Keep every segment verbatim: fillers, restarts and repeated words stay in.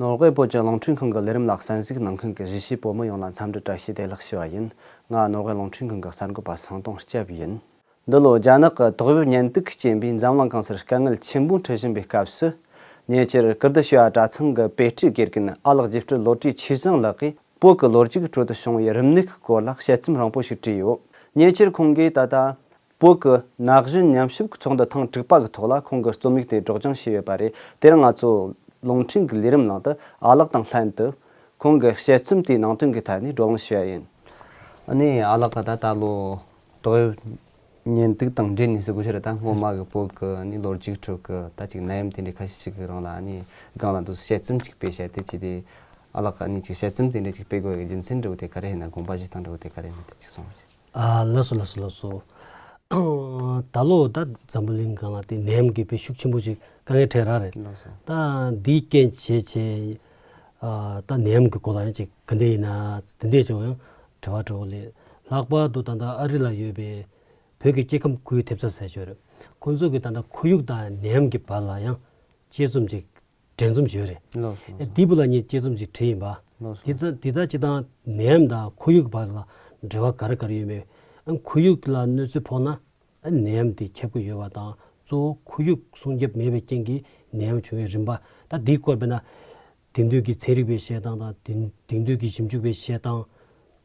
ནོར་ཝེ་བོད་ཀྱི་རླུང་འཕྲིན་ཁང་གི་ལས་རིམ་ལ་གསན་གཟིགས་གནང་མཁན་གྱི་གཞིས་བྱེས་བོད་མི་ཡོངས་ལ་འཚམས་འདྲི་བཀྲ་ཤིས་བདེ་ལེགས་ཞུ་བ་ཡིན། ང་ནོར་ཝེ་རླུང་འཕྲིན་ཁང་གི་གསར་འགོད་པ་སང་ཏོང་སྐྱབས་ཡིན། འདི་ལོ་རྒྱ་ནག་གི་ཏོག་དབྱིབས་ཉེན་དུག་རྐྱེན་པས་འཛམ་གླིང་གང་སར་དཀའ་ངལ་ཆེན་པོ་འཕྲད་བཞིན་པའི་སྐབས་སུ། ཉེ་ཆར་ཀིརྟི་བྱེས་པ་གྲྭ་ཚང་གི་དཔེ་ཁྲིད་དགེ་རྒན་ཨ་ལགས་རྗེ་སྤྲུལ་བློ་གྲོས་ཆོས་བཟང་ལགས་ཀྱིས་བོད་ཀྱི་ལོ་རྒྱུས་ཀྱི་ཁྲོད་དུ་བྱུང་བའི་རིམས་ནད་ཀྱི་སྐོར་ལ་དཔྱད་རྩོམ་རིང་པོ་ཞིག་བྲིས་ཡོད། ཉེ་ཆར་ཁོང་གིས་ད་ལྟ། བོད་ཀྱི་ན་གཞོན་ཉམས་ཞིབ་ཀྱི་ཚོགས་འདུ་ཐེངས་དྲུག་པ་གི་ཐོག་ལ་ཁོང་གི་རྩོམ་ཡིག་དེ་སྒྲོག་སྦྱང་བྱས་ཡོད་པ་རེད། དེ་རིང་ང་ཚོ་རླུང་འཕྲིན་གྱི་ལས་རིམ་ནང་དུ་ཨ་ལགས་དང་ལྷན་དུ་ཁོང་གི་དཔྱད་རྩོམ་དེའི་ནང་དོན་གྱི་ཐད་ནས་བགྲོ་གླེང་ཞུ་ཡ་ཡིན། ཨ་ནི་ཨ་ལགས་ད་ད་ལོ་ཏོག་དབྱིབས་ཉེན་དུག་དང་འབྲེལ་ནས་ཟེར་དགོས་ཤེས་རེད། ད་སྔོན་མ་གི་བོད་ཀྱི་ཨ་ནི་ལོ་རྒྱུས་ཁྲོད་ཀྱི་ད་ཅིག་ནད་ཡམས་དེ་འདྲའི་ཁ་ཤས་ཤིག་གི་རིང་ལ་ཨ་ནི་སྒང་ལ་འདུག་དཔྱད་རྩོམ་ཅིག་སྤེལ་བྱས་དེ་ཅི་དེ་ཨ་ལགས་ཨ་ནི་ཅིག་དཔྱད་རྩོམ་དེ་འདྲ་ཅིག་སྤེལ་དགོས་ཡ་གི་རྒྱུ་མཚན་འདྲ་བོ་དེ་ག་རེ་ཡིན་ན་དགོངས་པ་བཞེས་སྟངས་འདྲ་བོ་དེ་ག་རེ་ཡིན་ན་དེ་ཅིག་གསུངས་བྱས། ཨ་ལགས་སོ་ལགས་སོ་ལགས་སོ། ད་ལོ་ད་འཛམ་བུ་གླིང་སྒང་ལ་དེ་ནད་ཡམས་ཀྱི་དཔེ་ཤུགས་ཆེན་པོ་ཞིག་དཀའ་ངལ་འཕྲད་ར་རེད། ལགས་སོ། ད་འདིའི་རྐྱེན་བྱས་བྱས་ཨ་ད་ནད་ཡམས་ཀྱི་སྐོར་ལ་ཡང་ཅིག་ག་འདྲ་ཡིན་ན་དེ་འདྲས་ཅིག་ཡང་དྲི་བ་འདྲ་བོ་ལས། ལྷག་པར་དུ་ད་ལྟ་ཨ་རི་ལ་ཡོད་པའི་བོད་ཀྱི་སྐྱེ་ཁམས་ཁོར་ཡུག་ཐེབས་རྩ་ཟེར་ཞོར་ཁོང་ཚོ་གི་ད་ལྟ་ཁོར་ཡུག་དང་ནད་ཡམས་ཀྱི་བར་ལ་ཡང་དཔྱད་རྩོམ་ཅིག་འགྲན་རྩོམ་བྱས་ཡོད་རེད། ལགས་སོ། ཨེ་དེའི་བུ་ལ་ངས་དཔྱད་རྩོམ་ཅིག་བྲིས་ཡིན་པ། ལགས་སོ། དེ་ལྟ་དེ་ལྟ་སྤྱི་བཏང་ནད་ཡམས་དང་ཁོར་ཡུག་བར་ལ་འབྲེལ་བ་ག་རེ་ག་རེ་ཡོད་མེད། ཨ་ཁོར་ཡུག་ལ་གནོད་འཚེ་ཕོག་ན་ཨ་ནད་ཡམས་དེ་ཁྱབ་ཀྱི་ཡོད་པ་དང་གཙོ་བོ་ཁོར་ཡུག་སྲུང་སྐྱོབ་མེད་པའི་རྐྱེན་གྱིས་ནད་ཡམས་བྱུང་བའི་རིམ་པ། ད་འདིའི་སྐོར་དཔེར་ན་དེང་དུས་ཀྱི་ཚན་རིག་པའི་བཤད་སྟངས་དང་དེང་དེང་དུས་ཀྱི་ཞིབ་འཇུག་པའི་བཤད་སྟངས་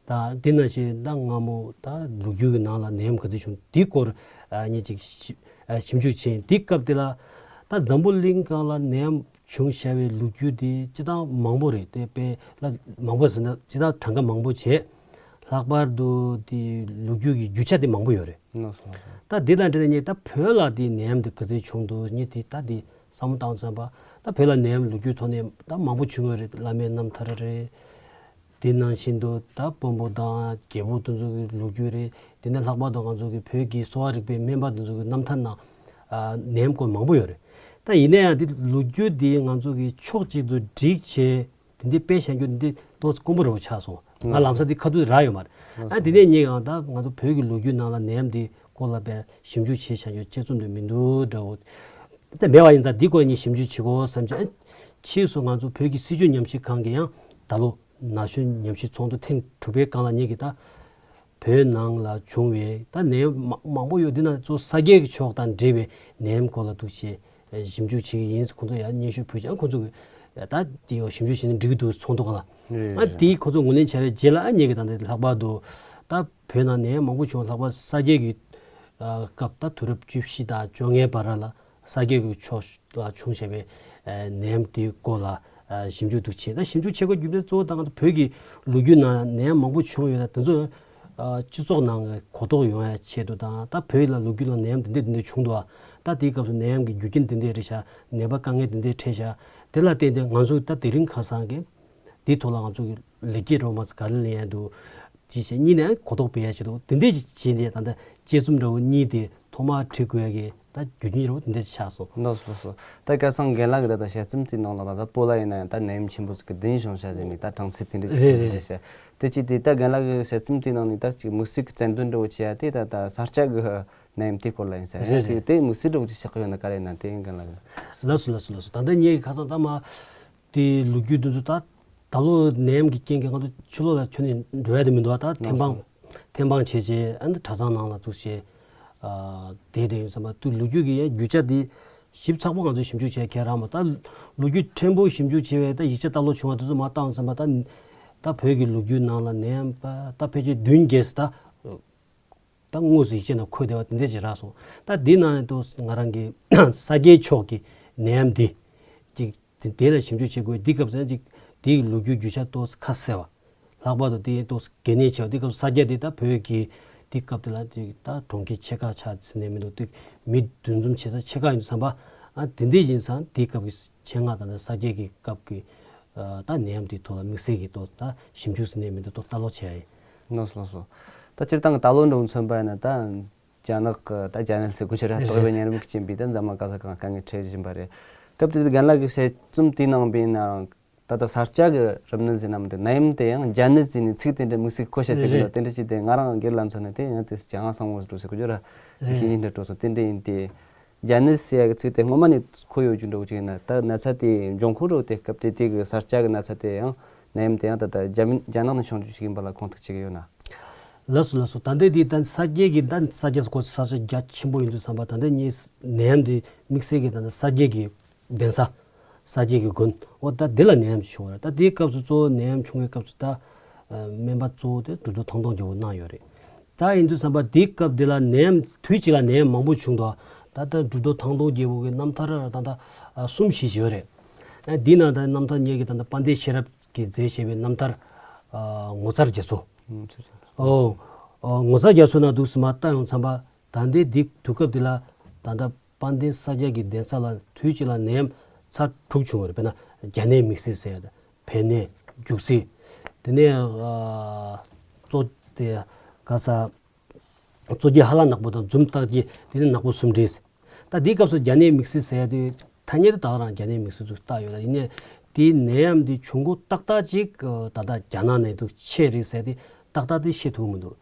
དང་དེ་ནང་བཞིན་ད་སྔ་མོ་ད་ལོ་རྒྱུས་ཀྱི་ནང་ལ་ནད་ཡམས་ག་ཚོད་བྱུང་འདིའི་སྐོར་ཨ་ངས་ཅིག་ཞིབ་ཨ་ཞིབ་འཇུག་བྱས་ཡིན། དེའི་སྐབས་དེ་ལ་ད་འཛམ་བུ་གླིང་སྒང་ལ་ནད་ཡམས་བྱུང་བཞག་པའི་ལོ་རྒྱུས་དེ་སྤྱི་བཏང་མང་པོ་རེད། དེ་དཔེ་ལ་མང་པོ་ཟེར་ན་སྤྱི་བཏང་གྲངས་ཀ་མང་པོ་བྱས། ལྷག་པར་དུ་དེ་ལོ་རྒྱུས་ཀྱི་རྒྱུ་ཆ་དེ་མང་པོ་ཡོད་རེད། ལགས་སོ། ད་དེ་དང་འབྲེལ་ནས་ངས་ད་བོད་ལ་དེ་ནད་ཡམས་དེ་ག་ཚོད་བྱུང་འདུག་ངས་དེ་ད་དེ་བསམ་བློ་བཏང་ཙམ་པ་ད་བོད་ལ་ནད་ཡམས་ལོ་རྒྱུས་ཐོག་ནས་ད་མང་པོ་བྱུང་ཡོད་རེད། བླ་མའི་རྣམ་ཐར་རེད། དེ་ནང་བཞིན་དུ་ད་དཔོན་པོ་དང་རྒྱལ་པོ་དེ་ཚོ་གི་ལོ་རྒྱུས་རེད། དེ་ནས་ལྷག་པར་དུ་ང་ཚོ་གི་བོད་ཀྱི་གསོ་བ་རིག་པའི་སྨན་པ་དེ་ཚོ་གི་རྣམ་ཐར་ནང་ཨ་ནད་ཡམས་སྐོར་མང་པོ་ཡོད་རེད། ད་ཡིན་ན་ཡང་དེ་ལོ་རྒྱུས་དེ་ང་ཚོ་གི་ཕྱོགས་གཅིག་ཏུ་བསྒྲིགས་བྱས། དེ་འདྲའི་དཔེ་བཤད་རྒྱུ་འདི་ཏོག་ཙམ་དཀོན་པོ་རེ་བ་ཆགས་སོང་། ང་ལམ་སང་འདི་ཁ་ཐུག་རག་ཡོད་མ་རེད། ཨ་དེ་ནས་ངས་ཡང་ད་ང་ཚོ་བོད་ཀྱི་ལོ་རྒྱུས་ནང་ལ་ནད་ཡམས་འདི་སྐོར་ལ་དཔེ་ཞིབ་འཇུག་བྱེད་བྱ་རྒྱུ་དཔྱད་རྩོམ་འདི་མི་འདུག་འདྲ་བོ། ད་མེད་པ་ཡིན་ཙང་འདི་སྐོར་ངས་ཞིབ་འཇུག་བྱེད་དགོས་བསམ་བྱས། ཨ་ཕྱིས་སུ་ང་ཚོ་བོད་ཀྱི་སྲིད་བྱུས་ཉམས་ཞིབ་ཁང་གིས་ཡང་ད་ལོ་ན་གཞོན་ཉམས་ཞིབ་ཚོགས་འདུ་ཐེངས་དྲུག་པའི་སྒང་ལ་ངེད་ཀྱིས་ད་བོད་ནང་ལ་བྱུང་བའི་ད་ནད་ཡམས་མང་མང་པོ་ཡོད། འདི་ནང་གཙོ་བོ་ས་སྐྱའི་ཕྱོགས་དང་འབྲེལ་བའི་ནད་ཡམས་སྐོར་ལ་འདུག་བྱས། ཞིབ་འཇུག་བྱེད་ཀྱི་ཡིན། ཁོང་ཚོ་ཡང་སྙན་ཞུ་ཕུལ་ཀྱང་ཁོང་ཚོ་གིས་ད་དེ་ཡང་ཞིབ་འཇུག་བྱས་ན་འགྲིག་གི་འདུག་ཚོགས་འདུ་སྒང་ལ། རེད། ཨ་རེད། དེའི་ཁོང་ཚོ་ངོས་ལེན་བྱས་པའི་རྗེས་ལ་ཨ་ངེད་ཀྱིས་ད་ལྟ་ལྷག་པར་དུ་ད་བོད་ནང་ནད་ཡམས་མང་པོ་བྱུང་། ལྷག་པར་ས་སྐྱའི་གི་ཨ་སྐབས་ད་དུས་རབས་བཅུ་བཞི་དང་བཅོ་ལྔའི་བར་ལ་ས་སྐྱའི་གི་ཕྱོགས་ལ་བྱུང་བཞག་པའི་ཨ་ནད་ཡམས་དེའི་སྐོར་ལ་ཨ་ཞིབ་འཇུག་འདུག་བྱས། ད་ཞིབ་འཇུག་བྱེད་དགོས་རྒྱུ་མཚན་གཙོ་བོ་ད་ང་ཚོ་བོད་ཀྱི་ལོ་རྒྱུས་ནང་ནད་ཡམས་མང་པོ་བྱུང་ཡོད་ད་དེ་ཚོ། ཨ་སྤྱི་ཚོགས་ནང་གི་གོ་རྟོགས་ཡོང་ཡ་ཆེད་དུ་དང་ད་བོད་ལ་ལོ་རྒྱུས་ལ་ནད་ཡམས་དེ་འདྲ་དེ་འདྲ་བྱུང་འདུག་ཨ། ད་དེའི་སྐབས་སུ་ནད་ཡམས་ཀྱི་རྒྱུ་རྐྱེན་དེ་འདྲ་རེད་ཤག་ནད་པ་དཀའ་ངལ་དེ་འདྲ་འཕྲད་ཤག་དེ་ལ་བརྟེན་ཏེ་ང་ཚོ་ད་དེ་རིང་ཁ་སང་གི་དེའི་ཐོག་ལ་ང་ཚོ་གི་ལེགས་སྐྱེས་རོགས་མ་ཚོ་ག་རེ་ལེན་ཡ་འདུག་ཅེས་བྱས་གཉིས་ནས་གོ་རྟོགས་སྤེལ་ཡ་ཆེད་དུ་དེ་འདྲ་ཅིག་བྱས་ནས་ད་ལྟ་དཔྱད་རྩོམ་འདྲ་བོ་གཉིས་དེ་ཐོག་མར་བྲིས་དགོས་ཡ་གི་ད་རྒྱུ་རྐྱེན་རེད་བ། དེ་འདྲ་ཆགས་སོང་། ལགས་སོ་ལགས་སོ། ད་སྐལ་བཟང་རྒན་ལགས་ཀྱིས་ད་ལྟ་དཔྱད་རྩོམ་དེའི་ནང་ལ་ད་ལྟ་བོད་ལ་ཡིན་ན་ཡང་ད་ནད་ཡམས་ཆེན་པོ་ཟིག་གི་བདུན་བྱུང་བཞག་ཟེར་ནས་ད་གྲངས་ཚད་དེ་འདྲ་ཞིག་རེད་རེད་རེད་རེད། ཟེར། དེ་ཅི་དེ་ད་རྒན་ལགས་ཀྱི་དཔྱད་རྩོམ་དེའི་ནང་ནས་ད་ཅིག་དམིགས་བསལ་གྱི་རྩལ་འདོན་འདྲ་བོ་བྱེད་ཡ་དེ་ད་ད་ས་སྐྱ་གི་ནད་ཡམས་དེའི་སྐོར་ལ་ཡིན་ཟེར། རེད་ཅིག་རེད། དེ་དམིགས་བསལ་འདྲ་བོ་ཅིག་ཆགས་ཀྱི་ཡོད་ན་ག་རེ་ཡིན་ན་དེ་རྒན་ལགས་ཀྱིས། ལགས་སོ་ལགས་སོ་ལགས་སོ། ད་ལྟ་ངས་ཁ་སང་ད་མ་དེ་ལོ་རྒྱུས་དེ་ཚོ་ད་ད་ལོ་ནད་ཡམས་ཀྱི་རྐྱེན་གྱིས་ང་ཚོ་ཕྱི་ལོགས་ལ་ཁྱོན་ནས་འགྲོ་ཡ་དེ་མི་འདུག་བ། ད་ཐེམ་སྤང་ཐེམ་སྤང་བྱས་བྱས་ཨ་ནི་གྲྭ་ཚང་ནང་ལ་འདུག་བྱས། ཨ་བསྡད་བསྡད་ཡོད་བསམ་པ་དུས་ལོ་རྒྱུས་ཀྱི་ཡ་རྒྱུ་ཆ་དེ་ཞིབ་ཚགས་པོ་ང་ཚོས་ཞིབ་འཇུག་བྱས་ཁྱེད་རང་མ་ད་ལོ་རྒྱུས་ཕྲན་བུ་ཞིབ་འཇུག་བྱས་པའི་ད་ཡིག་ཆ་ལྟ་ཀློག་བྱུང་བ་དེ་ཚོ་མ་བལྟ་བསམ་པ་ད་ད་བོད་ཀྱི་ལོ་རྒྱུས་ནང་ལ་ནད་ཡམས་པ་ད་ཕལ་ཆེར་བདུན་བརྒྱད་ཙམ་ད་ད་དངོས་སུ་ཡིག་ཆ་ནང་འཁོད་བསྡད་པ་དེ་འདྲ་ཅིག་རག་སོང་། ད་འདི་ནང་ནས་ཏོ་ང་རང་གི་ས་སྐྱའི་ཕྱོགས་ཀྱི་ནད་ཡམས་འདི་ཅིག་དེ་དེ་ལ་ཞིབ་འཇུག་བྱེད་དགོས། འདི་སྐབས་སུ་ཅིག་དེའི་ལོ་རྒྱུས་རྒྱུ་ཆ་ཏོག་ཙམ་ཁ་གསལ་བ། ལྷག་པར་དུ་དེ་ཏོག་ཙམ་གལ་གནད་ཆེ་བ་འདི་སྐབས་སུ་ས་སྐྱ་འདི་ད་བོད་ཀྱི་འདི་སྐབས་དེ་ལ་ཅིག་ད་གྲོང་ཁྱེར་ཆེ་ཁག་ཆགས་ཟིན་ནས་མི་འདུག་དེ་མི་འདུ་འཛོམས་བྱེད་ས་ཆེ་ཁག་ཡིན་བསམ་པ། ཨ་དེ་འདྲ་ཡིན་ཙང་དེའི་སྐབས་ཀྱི་ཆེད་མངགས་དང་ས་སྐྱ་གི་སྐབས་ཀྱི་ད་ནད་ཡམས་དེའི་ཐོག་ལ་དམིགས་བསལ་གྱི་ཏོག་ད་ཞིབ་འཇུག་ཟིན་ནས་མི་འདུག་ཏོག་ལྟ་ཀློག་བྱས་ཡ་ཡིན། ལགས་སོ་ལགས་སོ། ད་སྤྱིར་བཏང་གི་ད་ལོ་འདྲ་བོ་མཚོན་པ་ཡིན་ན་ད་རྒྱ་ནག་གི་ད་རྒྱ་ནད་ཟེར་དགོས་ཀྱི་རེད། ཏོག་དབྱིབས་ཉེན་རབས་ཀྱི་རྐྱེན་པས་ད་འཛམ་གླིང་ག་ས་གང་དཀའ་ངལ་འཕྲད་བཞིན་པ་རེད། སྐབས་དེ་དུས་རྒན་ལགས་ཀྱི་དཔྱད་རྩོམ་དེའི་ནང་བས་ན་ད་ལྟ་ས་སྐྱ་གི་རིམས་ནད་ཟེར་ན་མི་འདུག་ནད་ཡམས་དེ་ཡང་རྒྱ་ནད་ཟེར་ནས་ཚིག་དེ་འདྲ་དམིགས་བསལ་བཀོལ་བྱ་ཟེར་གི་འདུག་རེད། དེ་འདྲ་ཅིག་དེ་ང་རང་སྒེར་ལ་མཚོན་ན་དེ་ཡང་དེ་ཅང་ང་བཟང་བོ་འགྲོ་ཟེར་དགོས་ཀྱི་རེད། ཅིག་ཤེས་ཡིན་འདྲ་འགྲོ་སོང་དེ་འདྲ་ཡིན་ཏེ། རྒྱ་ནད་ཟེར་ཡ་གི་ཚིག་དེ་སྔོན་མ་ནས་གོ་ཡོད་རྒྱུ་འདྲ་བོ་ཅིག་ཡིན་ན། ད་ན་ཚ་དེ་འབྱུང་ཁུངས་འདྲ་བོ་དེ་སྐབས་དེ་དུས་ཀྱི་ས་སྐྱ་གི་ན་ཚ་དེ་ཡང་ནད་ཡམས་དེ་ཡང་ད་ལྟ་རྒྱ་མི་རྒྱ་ནག་ནས་བྱུང་རྒྱུ་ཞིག་ཡིན་པ་ལ་ཁུངས་ཐུག་བྱེད་ཀྱི་ཡོད་ན། ལགས་སོ་ལགས་སོ། ད་ལྟའི་དེ་ད་ས་སྐྱའི་གི་ད་ས་སྐྱ་སྐོར་ས་ཆ་རྒྱ་ཆེན་པོ་ཡིན་དུས་ཙམ་པ། ད་ལྟ་ངས་ནད་ཡམས་དེ་དམིགས་བསལ་གྱི་ད་ལྟ་ས་སྐྱའི་གི་གདན་ས། ས་སྐྱའི་གི་དགོན། འོ་ད་འདི་ལ་ནད་ཡམས་བྱུང་བ་རེད། ད་དེའི་སྐབས་སུ་གཙོ་བོ་ནད་ཡམས་བྱུང་བའི་སྐབས་སུ་ད་ཨ་སྨན་པ་གཙོ་བོ་དེ་གྲུབ་ཐོབ་ཐང་སྟོང་རྒྱལ་པོ་གནང་ཡོད་རེད། ད་ཡིན་དུས་ཙམ་པ་དེའི་སྐབས་དེ་ལ་ནད་ཡམས་དུས་གཅིག་ལ་ནད་ཡམས་མང་པོ་བྱུང་འདུག། ད་ལྟ་གྲུབ་ཐོབ་ཐང་སྟོང་རྒྱལ་པོ་གི་རྣམ་ཐར་ད་ལྟ་ཨ་གསུམ་བཞི་ཞིག་ཡོད་རེད། ཨ་འདི་ནང་ད་རྣམ་ཐར་ངེད་ཀྱི་ད་ལྟ་དཔལ་ལྡན་ཤེས་རབ་ཀྱིས་མཛད་བཞག་པའི་རྣམ་ཐར་ཨ་ངོ་མཚར་རྒྱ་མཚོ། ངོ་མཚར་རྒྱ་མཚོ། ཨོ། ཨོ་ངོ་མཚར་རྒྱ་མཚོ་ནང་འདུག་སེ་མར་བལྟ་ཡོང་ཙམ་པ། ད་ལྟའི་འདི་དུས་སྐབས་འདི་ལ་ད་ལྟ་དཔལ་ལྡན་ས་སྐྱ་གི་གདན་ས་ལ་དུས་གཅིག་ལ་ནད་ཡམས་ཚར་དྲུག་བྱུང་བ་རེད། དཔེར་ན་རྒྱ་ནད་དམིགས་བསལ་ཟེར་ཡ་དང་། བལ་ནད། རྒྱུག་སྲིན། དེ་ནས་ཨ་གཙོ་དེ་ག་ས་གཙོ་རྒྱལ་ཧ་ལ་ནག་པོ་དང་འཛུམ་སྟག་རྒྱལ། དེ་ནས་ནག་པོ་སུམ་འདྲེས། ད་འདིའི་སྐབས་སུ་རྒྱ་ནད་དམིགས་བསལ་ཟེར་ཡ་དེ་ཐ་སྙད་དེ་ད་ག་རང་རྒྱ་ནད་དམིགས་བསལ་དུ་བཏགས་ཡོད་ལ། ཡིན་ནའི་དེའི་ནད་ཡམས་དེ་བྱུང་ཁུངས་ཏག་ཏག་ཅིག་ད་ལྟ་རྒྱ་ནག་ནས་འདུག་ཆེ་རེད་ཟེར་དེ་ཏག་ཏག་དེ་ཤེས་ཐུབ་ཀྱི་མི་འདུག།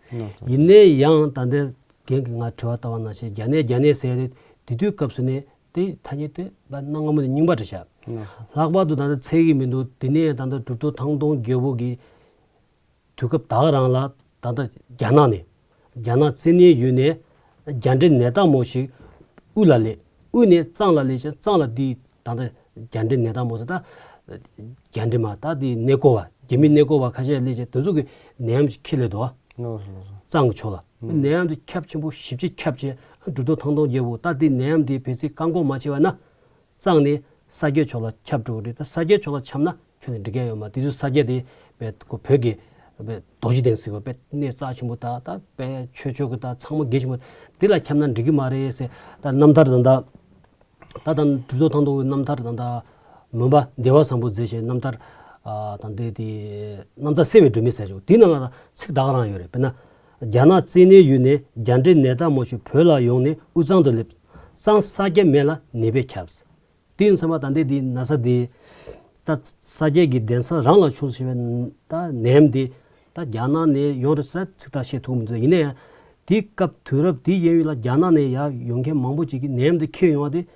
ཡིན་ནའི་ཡང་ད་ལྟའི་རྒན་གྱིས་ང་དྲི་བ་བཏང་བ་ནང་བཞིན་རྒྱ་ནད་རྒྱ་ནད་ཟེར་ཡ་དེ་དེ་དུས་སྐབས་སུ་ནས་དེ་ཐ་སྙད་དེ་ད་གནའ་སྔ་མོ་ནས་རྙིང་པ་རེད་ཤག། ལྷག་པར་དུ་ད་ལྟ་འཚོལ་གྱི་མི་འདུག། དེ་ནས་ད་ལྟ་གྲུབ་ཐོབ་ཐང་སྟོང་རྒྱལ་པོ་གི་དུས་སྐབས་ད་ག་རང་ལ་ད་ལྟ་རྒྱ་ནག་ནས། རྒྱ་ནག་བཙན་གནོན་ཡུལ་ནས་རྒྱ་འདྲེ་ནད་རྟགས་མོ་ཞིག་དབུས་ལ་སླེབས། དབུས་ནས་གཙང་ལ་སླེབས་ཤག། གཙང་ལ་དེ་ད་ལྟ་རྒྱ་འདྲེ་ནད་རྟགས་མོ་ཟེར། ད་རྒྱ་འདྲེ་མ་ད་དེ་གནས་སྐོར་བ། རྒྱ་མི་གནས་སྐོར་བ་ཁ་ཤས་སླེབས་ཤག། དེ་ཚོ་གི་ནད་ཡམས་ཤིག་འཁྱེར་སླེབས་འདུག། ལགས་སོ་ལགས་སོ། གཙང་གི་ཕྱོགས་ལ། ཨང་། ནད་ཡམས་དེ་ཁྱབ་ཆེན་པོ་ཞེ་པོ་ཅིག་ཁྱབ་བྱས། གྲུབ་ཐོབ་ཐང་སྟོང་རྒྱལ་པོ་ད་དེ་ནད་ཡམས་དེ་བེད་སྤྱོད་བཀག་འགོག་མ་བྱས་པ་ན། གཙང་ནས་ས་སྐྱའི་ཕྱོགས་ལ་ཁྱབ་འགྲོ་གི་རེད། ད་ས་སྐྱའི་ཕྱོགས་ལ་ཁྱབ་ན་ཁྱོན་ནས་འགྲིག་གི་ཡོད་མ། དེ་དུས་ས་སྐྱ་དེ་དཔེ་ཁོ་བོད་ཀྱི་དཔེ་རྡོ་རྗེ་གདན་ཟེར་བ་དཔེ་གནས་རྩ་ཆེན་པོ། ད་ད་དཔེ་ཆོས་ཕྱོགས་ཀྱི་ད་ཚང་མ་དགེ་ཆེན་པོ་དེ་ལ་ཁྱབ་ན་འགྲིག་གི་མ་རེད་ཟེར། ད་རྣམ་ཐར་ད་ད་ད་ད་གྲུབ་ཐོབ་ཐང་སྟོང་གི་རྣམ་ཐར་ད་ད་མོན་པ་བདེ་བ་བཟང་པོས་མཛད་བཞག་རྣམ་ཐར། ཨ་ད་འདི་དེ་རྣམ་ཐར་གསལ་བའི་སྒྲོན་མེ་ཟེར་ཞིག། དེ་ནང་ལ་ད་ཚིག་ད་ག་རང་ཡོད་རེད། དཔེར་ན། རྒྱ་ནག་བཙན་གནོན་ཡུལ་ནས་རྒྱ་འདྲེ་ནད་རྟགས་མོ་ཞིག་བོད་ལ་ཡོང་ནས་དབུས་གཙང་དུ་སླེབས། གཙང་ས་སྐྱ་སྨད་ལ་ནད་དཔེ་ཁྱབ། དེ་ཡིན་ཙང་མ་ད་ལྟའི་འདི་ན་ཚ་འདི་ད་ས་སྐྱ་གི་གདན་ས་རང་ལ་བྱུང་ཟེར་བའི་ད་ནད་ཡམས་འདི་ད་རྒྱ་ནག་ནས་ཡོང་རེད་ཟེར་ཚིག་ཐག་བཤད་ཐུབ་མི་འདུག། ཡིན་ན་ཡང་དེའི་སྐབས་དུས་རབས་དེའི་གཡས་གཡོན་ལ་རྒྱ་ནག་ནས་ཡར་ཡོང་མཁན་མང་པོ་ཅིག་གིས་ནད་ཡམས་འདི་འཁྱེར་ཡོང་བ་དེ་ད་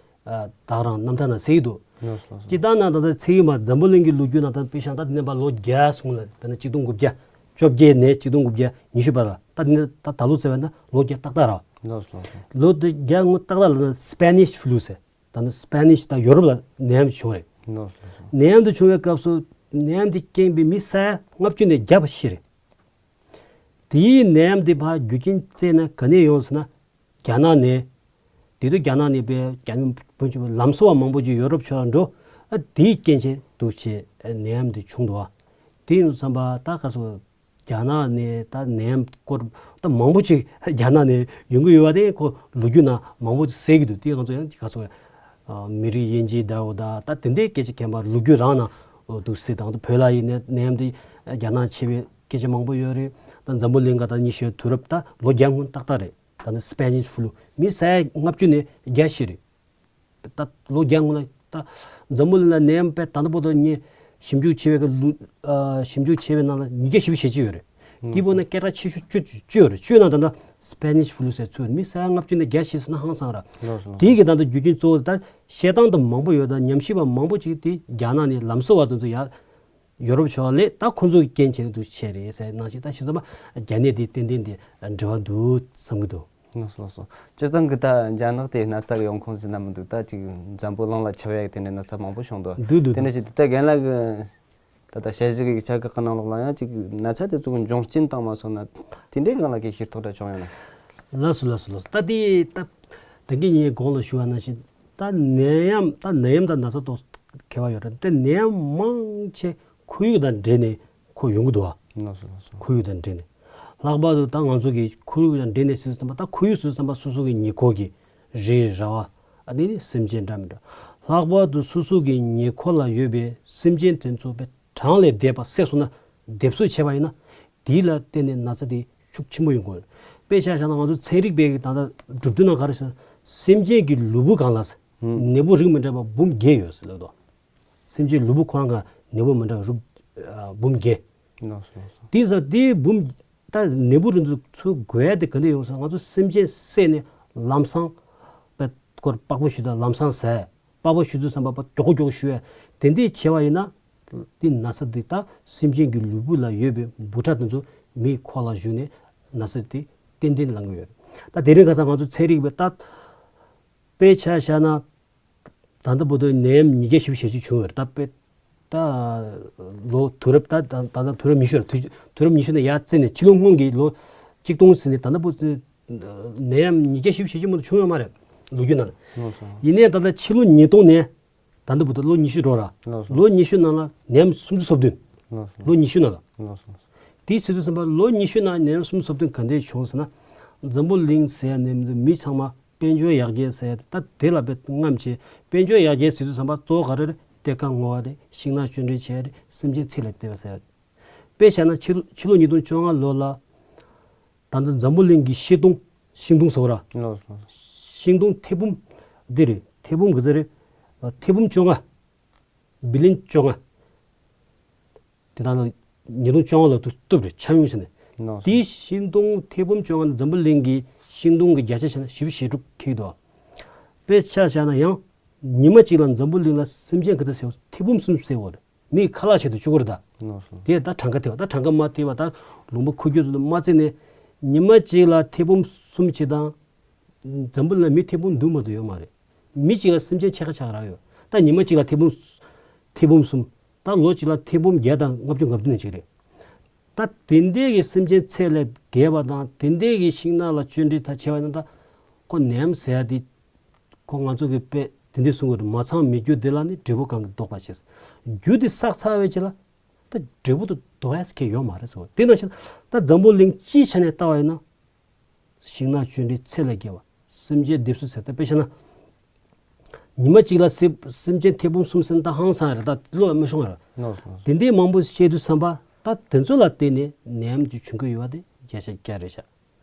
ག་རང་རྣམ་ཐར་ནང་གསལ་གྱི་འདུག། ལགས་སོ་ལགས་སོ། སྤྱིར་བཏང་ན་ད་ལྟ་ཚེ་ཡི་མ་འཛམ་བུ་གླིང་གི་ལོ་རྒྱུས་ནང་ད་དཔེ་བཞག་ན་ད་དེ་ནས་ཕར་ལོ་བརྒྱ་སོང་ལ། དཔེར་ན་གཅིག་སྟོང་དགུ་བརྒྱ་བཅོ་བརྒྱད་ནས་གཅིག་སྟོང་དགུ་བརྒྱ་ཉི་ཤུ་བར་ལ། ད་དེ་ནས་ད་ད་ལོ་བརྩི་བ་ན་ལོ་བརྒྱ་ཏག་ཏག་རེད། ལགས་སོ་ལགས་སོ། ལོ་དེ་བརྒྱ་སྔོན་ཏག་ཏག་ལ་ད་Spanish flu ཟེར། ད་ནི་Spanish ད་ཡོ་རོབ་ལ་ནད་ཡམས་བྱུང་རེད། ལགས་སོ་ལགས་སོ། ནད་ཡམས་དེ་བྱུང་བའི་སྐབས་སུ་ནད་ཡམས་དེ་རྐྱེན་པས་མི་ས་ཡ་ལྔ་བཅུ་ནས་བརྒྱ་བར་ཤི་རེད། དེའི་ནད་ཡམས་དེ་ཕར་རྒྱུ་རྐྱེན་བཙལ་ན་ག་ནས་ཡོང་ཟེར་ན། རྒྱ་ནག་ནས། དེ་དུས་རྒྱ་ནག་ནས་དཔེ་རྒྱ་མི་བོན་ཆུ་ལམ་སྲོལ་བ་མང་པོ་ཅིག་ཡོ་རོབ་ཕྱོགས་ལ་འགྲོ། ཨ་དེའི་རྐྱེན་བྱས་འདུག་བྱས་ནད་ཡམས་དེ་བྱུང་འདུག། ཨ་དེ་ཡིན་དུས་ཙམ་པ་ད་ག་སོ་རྒྱ་ནག་ནས་ད་ནད་ཡམས་སྐོར་ད་མང་པོ་ཅིག་རྒྱ་ནག་ནས་ཡོང་གི་ཡོད་པ་དེ་ཁོ་ལོ་རྒྱུས་ནང་མང་པོ་ཅིག་གསལ་གྱི་འདུག། དེ་ང་ཚོ་ཡང་ག་སོ་མི་རིགས་དབྱེ་འབྱེད་འདྲ་བོ་ད་ད་དེ་འདྲའི་སྐད་ཆ་གན་པ་ལོ་རྒྱུས་རང་ནང་འདུག་སྲིད། དང་དུ་བོད་ལ་ཡིན་ནས་ནད་ཡམས་དེ་རྒྱ་ནག་ཆེ་བའི་སྐད་ཆ་མང་པོ་ཡོད་རེད། ད་འཛམ་བུ་གླིང་ག་ད་ཉི་ཤུ་དུས་རབས་ད་ལོ་བརྒྱ་སྔོན་ཏག་ཏག་རེད། ད་ནི་Spanish flu མི་ས་ཡ་ལྔ་བཅུ་ནས་བརྒྱ་ཤི་རེད། ད་ལོ་བརྒྱ་སྔོན་ལ་ད་འཛམ་བུ་གླིང་ལ་ནད་ཡམས་དཔེ་ད་ལྟ་བར་དུ་ངས་ཞིབ་འཇུག་བྱས་པའི་གི་ལུ་ཨ་ཞིབ་འཇུག་བྱས་པའི་ནང་ལ་ཉིས་བརྒྱ་བཞི་བཅུ་ཞེ་གཅིག་ཡོད་རེད། དེའི་བར་ནས་སྐད་གྲགས་ཆེ་ཤོས་བཅུ་བཅུ་ཡོད་རེད། བཅུ་ནང་ད་ལྟ་Spanish flu ཟེར་ཚུད་མི་ས་ཡ་ལྔ་བཅུ་ནས་བརྒྱ་ཤི་ཟེར་ན་ཧང་སང་ར། ལགས་སོ་ལགས། དེའི་གི་ད་ལྟ་རྒྱུ་རྐྱེན་གཙོ་བོ་ད་བཤད་སྟངས་དང་མང་པོ་ཡོད། ད་ཉམས་ཞིབ་པ་མང་པོ་ཅིག་དེ་རྒྱ་ནག་ནས་ལམ་སྲོལ་བ་དེ་ཚོ་ཡར་ཡོ་རོབ་ཕྱོགས་ལས་ད་ཁོང་ཚོ་གི་རྐྱེན་བྱས་ནས་འདུག་བྱས་རེད་ཟེར་ནང་བཞིན། ད་ཞིག་ཙམ་པ་རྒྱ་ནད་དེ་ཏན་ཏན་དེ་འབྲེལ་བ་འདུག་བསམ་གྱི་འདུག། ལགས་སོ་ལགས་སོ། སྤྱིར་བཏང་གི་ད་རྒྱ་ནག་དེ་ན་ཚ་གི་ཡོང་ཁུངས་ཟེར་ན་མི་འདུག། ད་ཅིག་འཛམ་བུ་གླིང་ལ་ཁྱབ་ཡག་དེ་འདྲའི་ན་ཚ་མང་པོ་བྱུང་འདུག། འདུག་འདུག་དེ་འདྲ་འདུག། བྱས་ཏེ་ད་རྒན་ལགས་ཀྱི་ད་ལྟ་ཞལ་བཞུགས་ཀྱི་ཆ་ག་གི་ནང་ལོགས་ལ་ཡང་ཅིག་ན་ཚ་དེ་ཚོ་གི་འབྱུང་རྐྱེན་དང་མ་སོང་ན་དེ་འདྲའི་སྒང་ལ་གི་ཤེས་རྟོགས་འདྲ་བྱུང་ཡོད་ན། ལགས་སོ་ལགས་སོ་ལགས་སོ། ད་དེ་ད་ད་གིན་ངས་གོང་ལ་ཞུ་བ་ནང་བཞིན། ད་ནད་ཡམས་ད་ནད་ཡམས་དང་ན་ཚ་ཏོག་ཁྱད་པར་ཡོད་རེད། ད་ནད་ཡམས་མང་ཆེ་ཁོར་ཡུག་དང་འབྲེལ་ནས་ཁོ་ཡོང་གི་འདུག་ཨ། ལགས་སོ་ལགས་སོ། ཁོར་ཡུག་དང་འབྲེལ་ནས། ལྷག་པར་དུ་ད་ང་ཚོ་གི་ཁོར་ཡུག་དང་འབྲེལ་ནས་ཟེར་དུས་ཙམ་པ། ད་ཁོར་ཡུག་ཟེར་དུས་ཙམ་པ་སོ་སོ་གི་ཉེ་འཁོར་གྱི་རི་ར་བ། ཨ་ནི་ནི་སེམས་ཅན་འདྲ་མི་འདྲ། ལྷག་པར་དུ་སོ་སོ་གི་ཉེ་འཁོར་ལ་ཡོད་པའི་སེམས་ཅན་དེ་ཚོ་དཔེ་གྲངས་ལས་འདས་པ་བསད་སོང་ན། སྡེབ་གསོད་བྱས་པ་ཡིན་ན། དེ་ལ་བརྟེན་ནས་ན་ཚ་དེ་ཤུགས་ཆེན་པོ་ཡོང་གི་ཡོད་རེད། དཔེ་ཆ་བཞག་ན་ང་ཚོ་ཚན་རིག་པའི་གི་ད་ལྟ་གྲུབ་དོན་ནང་ག་རེ་ཟེར་ན། སེམས་ཅན་གྱི་ལུས་པོ་སྒང་ལ་ནད་འབུ་རིགས་མི་འདྲ་བ་འབུམ་བརྒྱད་ཡོད་ཟེར་ལབ་འདུག། སེམས་ཅན་ལུས་པོ་ཁོ་རང་ག་ནད་འབུ་མི་འདྲ་བ་རིགས་ཨ་འབུམ་བརྒྱད། ལགས་སོ་ལགས་སོ། དེ་ཙང་དེ་འབུམ་ད་ནད་འབུ་རིགས་འདི་ཚུར་འགོས་ཡ་དེ་ག་འདྲ་ཡོང་ཟེར་ན། ང་ཚོ་སེམས་ཅན་བསད་ནས་ལམ་སང་དཔེ་ སྐོར་པགས་པ་བཤུས་དང་ལམ་སང་ཟས། པགས་པ་བཤུས་དུས་ཙམ་པ་པ་མགྱོགས་མགྱོགས་བཤུས་ཡ། དེ་འདྲས་བྱས་པ་ཡིན་ན། འདི་ན་ཚ་འདི་ད་སེམས་ཅན་གྱི་ལུས་པོ་ལ་ཡོད་པའི་འབུ་ཕྲ་དེ་ཚོ་མིའི་ཁོག་ལ་ཞུགས་ནས་ན་ཚ་དེ་ཏན་ཏན་ལངས་ཀྱི་ཡོད། ད་དེ་རིང་ཁ་སང་ང་ཚོ་ཚན་རིག་པས་ད་དཔེ་ཆ་བཞག་ན། ད་ལྟ་བར་དུ་ནད་ཡམས་ཉིས་བརྒྱ་བཞི་བཅུ་ཞེ་གཅིག་བྱུང་ཡོད་རེད། ད་དཔེ་ད་ལོ་དུས་རབས་ད་ད་ད་ལྟ་དུས་རབས་ཉི་ཤུ་རེད། དུས་དུས་རབས་ཉི་ཤུ་ནས་ཡར་བརྩིས་ནས་ཕྱི་ལོ་སྔོན་གྱི་ལོ་གཅིག་སྟོང་ཟིན་ནས་ད་ལྟ་བར་དུ་ནད་ཡམས་ཉིས་བརྒྱ་བཞི་བཅུ་ཞེ་གཅིག་མ་གཏོགས་བྱུང་ཡོད་མ་རེད། ལོ་རྒྱུས་ནང་ལ། ལགས་སོ། ཡིན་ནའི་ད་ལྟ་ཕྱི་ལོ་ཉིས་སྟོང་ནས་ད་ལྟ་བར་དུ་ལོ་ཉི་ཤུ་འགྲོ་ར། ལགས་སོ། ལོ་ཉི་ཤུ་ནང་ལ་ནད་ཡམས་སུམ་ཅུ་སོ་བདུན། ལགས་སོ། ལོ་ཉི་ཤུ་ནང་ལ། ལགས་སོ། དེའི་ཕྱིས་སུ་ཙམ་པ་ལོ་ཉི་ཤུ་ནང་ནད་ཡམས་སུམ་ཅུ་སོ་བདུན་ག་འདྲས་བྱུང་ཟེར་ན། འཛམ་བུ་གླིང་ཟེར་ཡ་ནས་མི་ཚང་མ་དཔལ་འབྱོར་ཡར་རྒྱས་ཟེར་ཡ་དེ་ད་དེ་ལ་དཔེ་རྔམ་བྱས། དཔལ་འབྱོར་ཡར་རྒྱས་ཟེར་དུས་ཙམ་པ་གཙོ་བོ་ག་རེ་རེད། གཏེར་ཁ་བསྔོག་པ་རེད། ཤིང་ནགས་གཅོད་འབྲེག་བྱས་རེད། སེམས་ཅན་ཚེ་ལས་འདས་པ་ཟེར་ཡ་རེད། དཔེ་བཞག་ན་ཕྱི་ཕྱི་ལོ་ཉིས་སྟོང་བཅོ་ལྔ་ལོ་ལ། ད་ལྟ་འཛམ་བུ་གླིང་གི་ཤིང་སྡོང་། ཤིང་སྡོང་ཟེར་བ་ར། ལགས་སོ། ཤིང་སྡོང་ཐེར་འབུམ། འདི་རེད། ཐེར་འབུམ་ག་ཚོད་རེད། ཐེར་འབུམ་བཅོ་ལྔ། བི་ལི་ཡོན་བཅོ་ལྔ། དེ་དག་ལ་ཉིས་སྟོང་བཅོ་ལྔ་ལོ་དུ་གཏུབ་རེད། ཆ་ཡོང་ཟེར་ནས། ལགས་སོ། དེའི་ཤིང་སྡོང་ཐེར་འབུམ་བཅོ་ལྔ་འཛམ་བུ་གླིང་གི་ཤིང་སྡོང་གི་བརྒྱ་ཆ་བྱས་ན་བཞི་བཅུ་ཞེ་དྲུག་འཁེལ་འདུག། དཔེ་ཆ་བཞག་ན་ཡང་ཉི་མ་གཅིག་ལ་འཛམ་བུ་གླིང་ལ་སེམས་ཅན་ག་ཚོད་ཟེར་བ། ཐེར་འབུམ་གསུམ་ཟེར་བ་རེད། མིའི་ཁ་ལག་ཆེད་དུ་བཅུག་གི་རེད་ད། ལགས་སོ། དེ་ད་གྲངས་ཀ་དེ་བ་ད་གྲངས་ཀ་མ་དེ་བ་ད་ལུང་པ་ཁུག་ཀྱོག་ཚོ་མ་བརྩིས་ནས་ཉི་མ་གཅིག་ལ་ཐེར་འབུམ་གསུམ་བྱེད་དང་། འཛམ་བུ་གླིང་ལ་མི་ཐེར་འབུམ་བདུན་མ་གཏོགས་ཡོད་མ་རེད། མི་གཅིག་ལ་སེམས་ཅན་ཕྱེད་ཀ་ཕྱེད་ཀ་རག་ཡོད། ད་ཉི་མ་གཅིག་ལ་ཐེར་འབུམ་ཐེར་འབུམ་གསུམ། ད་ལོ་གཅིག་ལ་ཐེར་འབུམ་བརྒྱ་དང་ལྔ་བཅུ་ང་བདུན་ནས་གཅིག་རེད། ད་དེ་འདྲའི་གི་སེམས་ཅན་ཚེ་ལས་རྒས་པ་དང་དེ་འདྲའི་གི་ཤིང་ནགས་ལ་གཅོད་འབྲེག་ད་བྱས་པ་ཡིན་ན། ད་ཁོ་ནད་ཡམས་ཟེར་ཡ་དེ་ཁོ་ང་ཚོ་གི་དཔེ་དེ་འདྲའི་གསུང་གི་རེད། མ་ཚང་མེད་རྒྱུ་དེ་ལ་ནི་འབྲས་བུ་གང་གིས་བཟློག་པ་བྱེད། རྒྱུ་དེ་བསགས་ཚར་བའི་རྗེས་ལ་ད་འབྲས་བུ་དེ་བཟློག་ཡ་ཟེར་མཁན་ཡོད་མ་རེད་ཟེར་བ། དེ་ནང་བཞིན་ད་འཛམ་བུ་གླིང་སྤྱིའི་ཆ་ནས་ལྟ་བ་ཡིན་ན། ཤིང་ནགས་གཅོད་འབྲེག་ཚེ་ལས་རྒས་པ། སེམས་ཅན་འདེབས་གསོ་ཟེར་ད་དཔེ་བྱས་ན། ཉི་མ་གཅིག་ལ་སེ་སེམས་ཅན་ཐེར་འབུམ་གསུམ་ཟེར་ན་ད་ཧང་སང་རེད། ད་བློ་ལ་མི་ཤོང་རེད། ལགས་སོ། དེ་འདྲའི་མང་པོ་བཤད་དུས་ཙམ་པ་ད་དེ་ཚོ་ལ་བརྟེན་ནས་ནད་ཡམས་ཀྱི་བྱུང་གི་ཡོད་པ་དེ་བརྒྱ་ཆ་བརྒྱ་རེད་ཤག།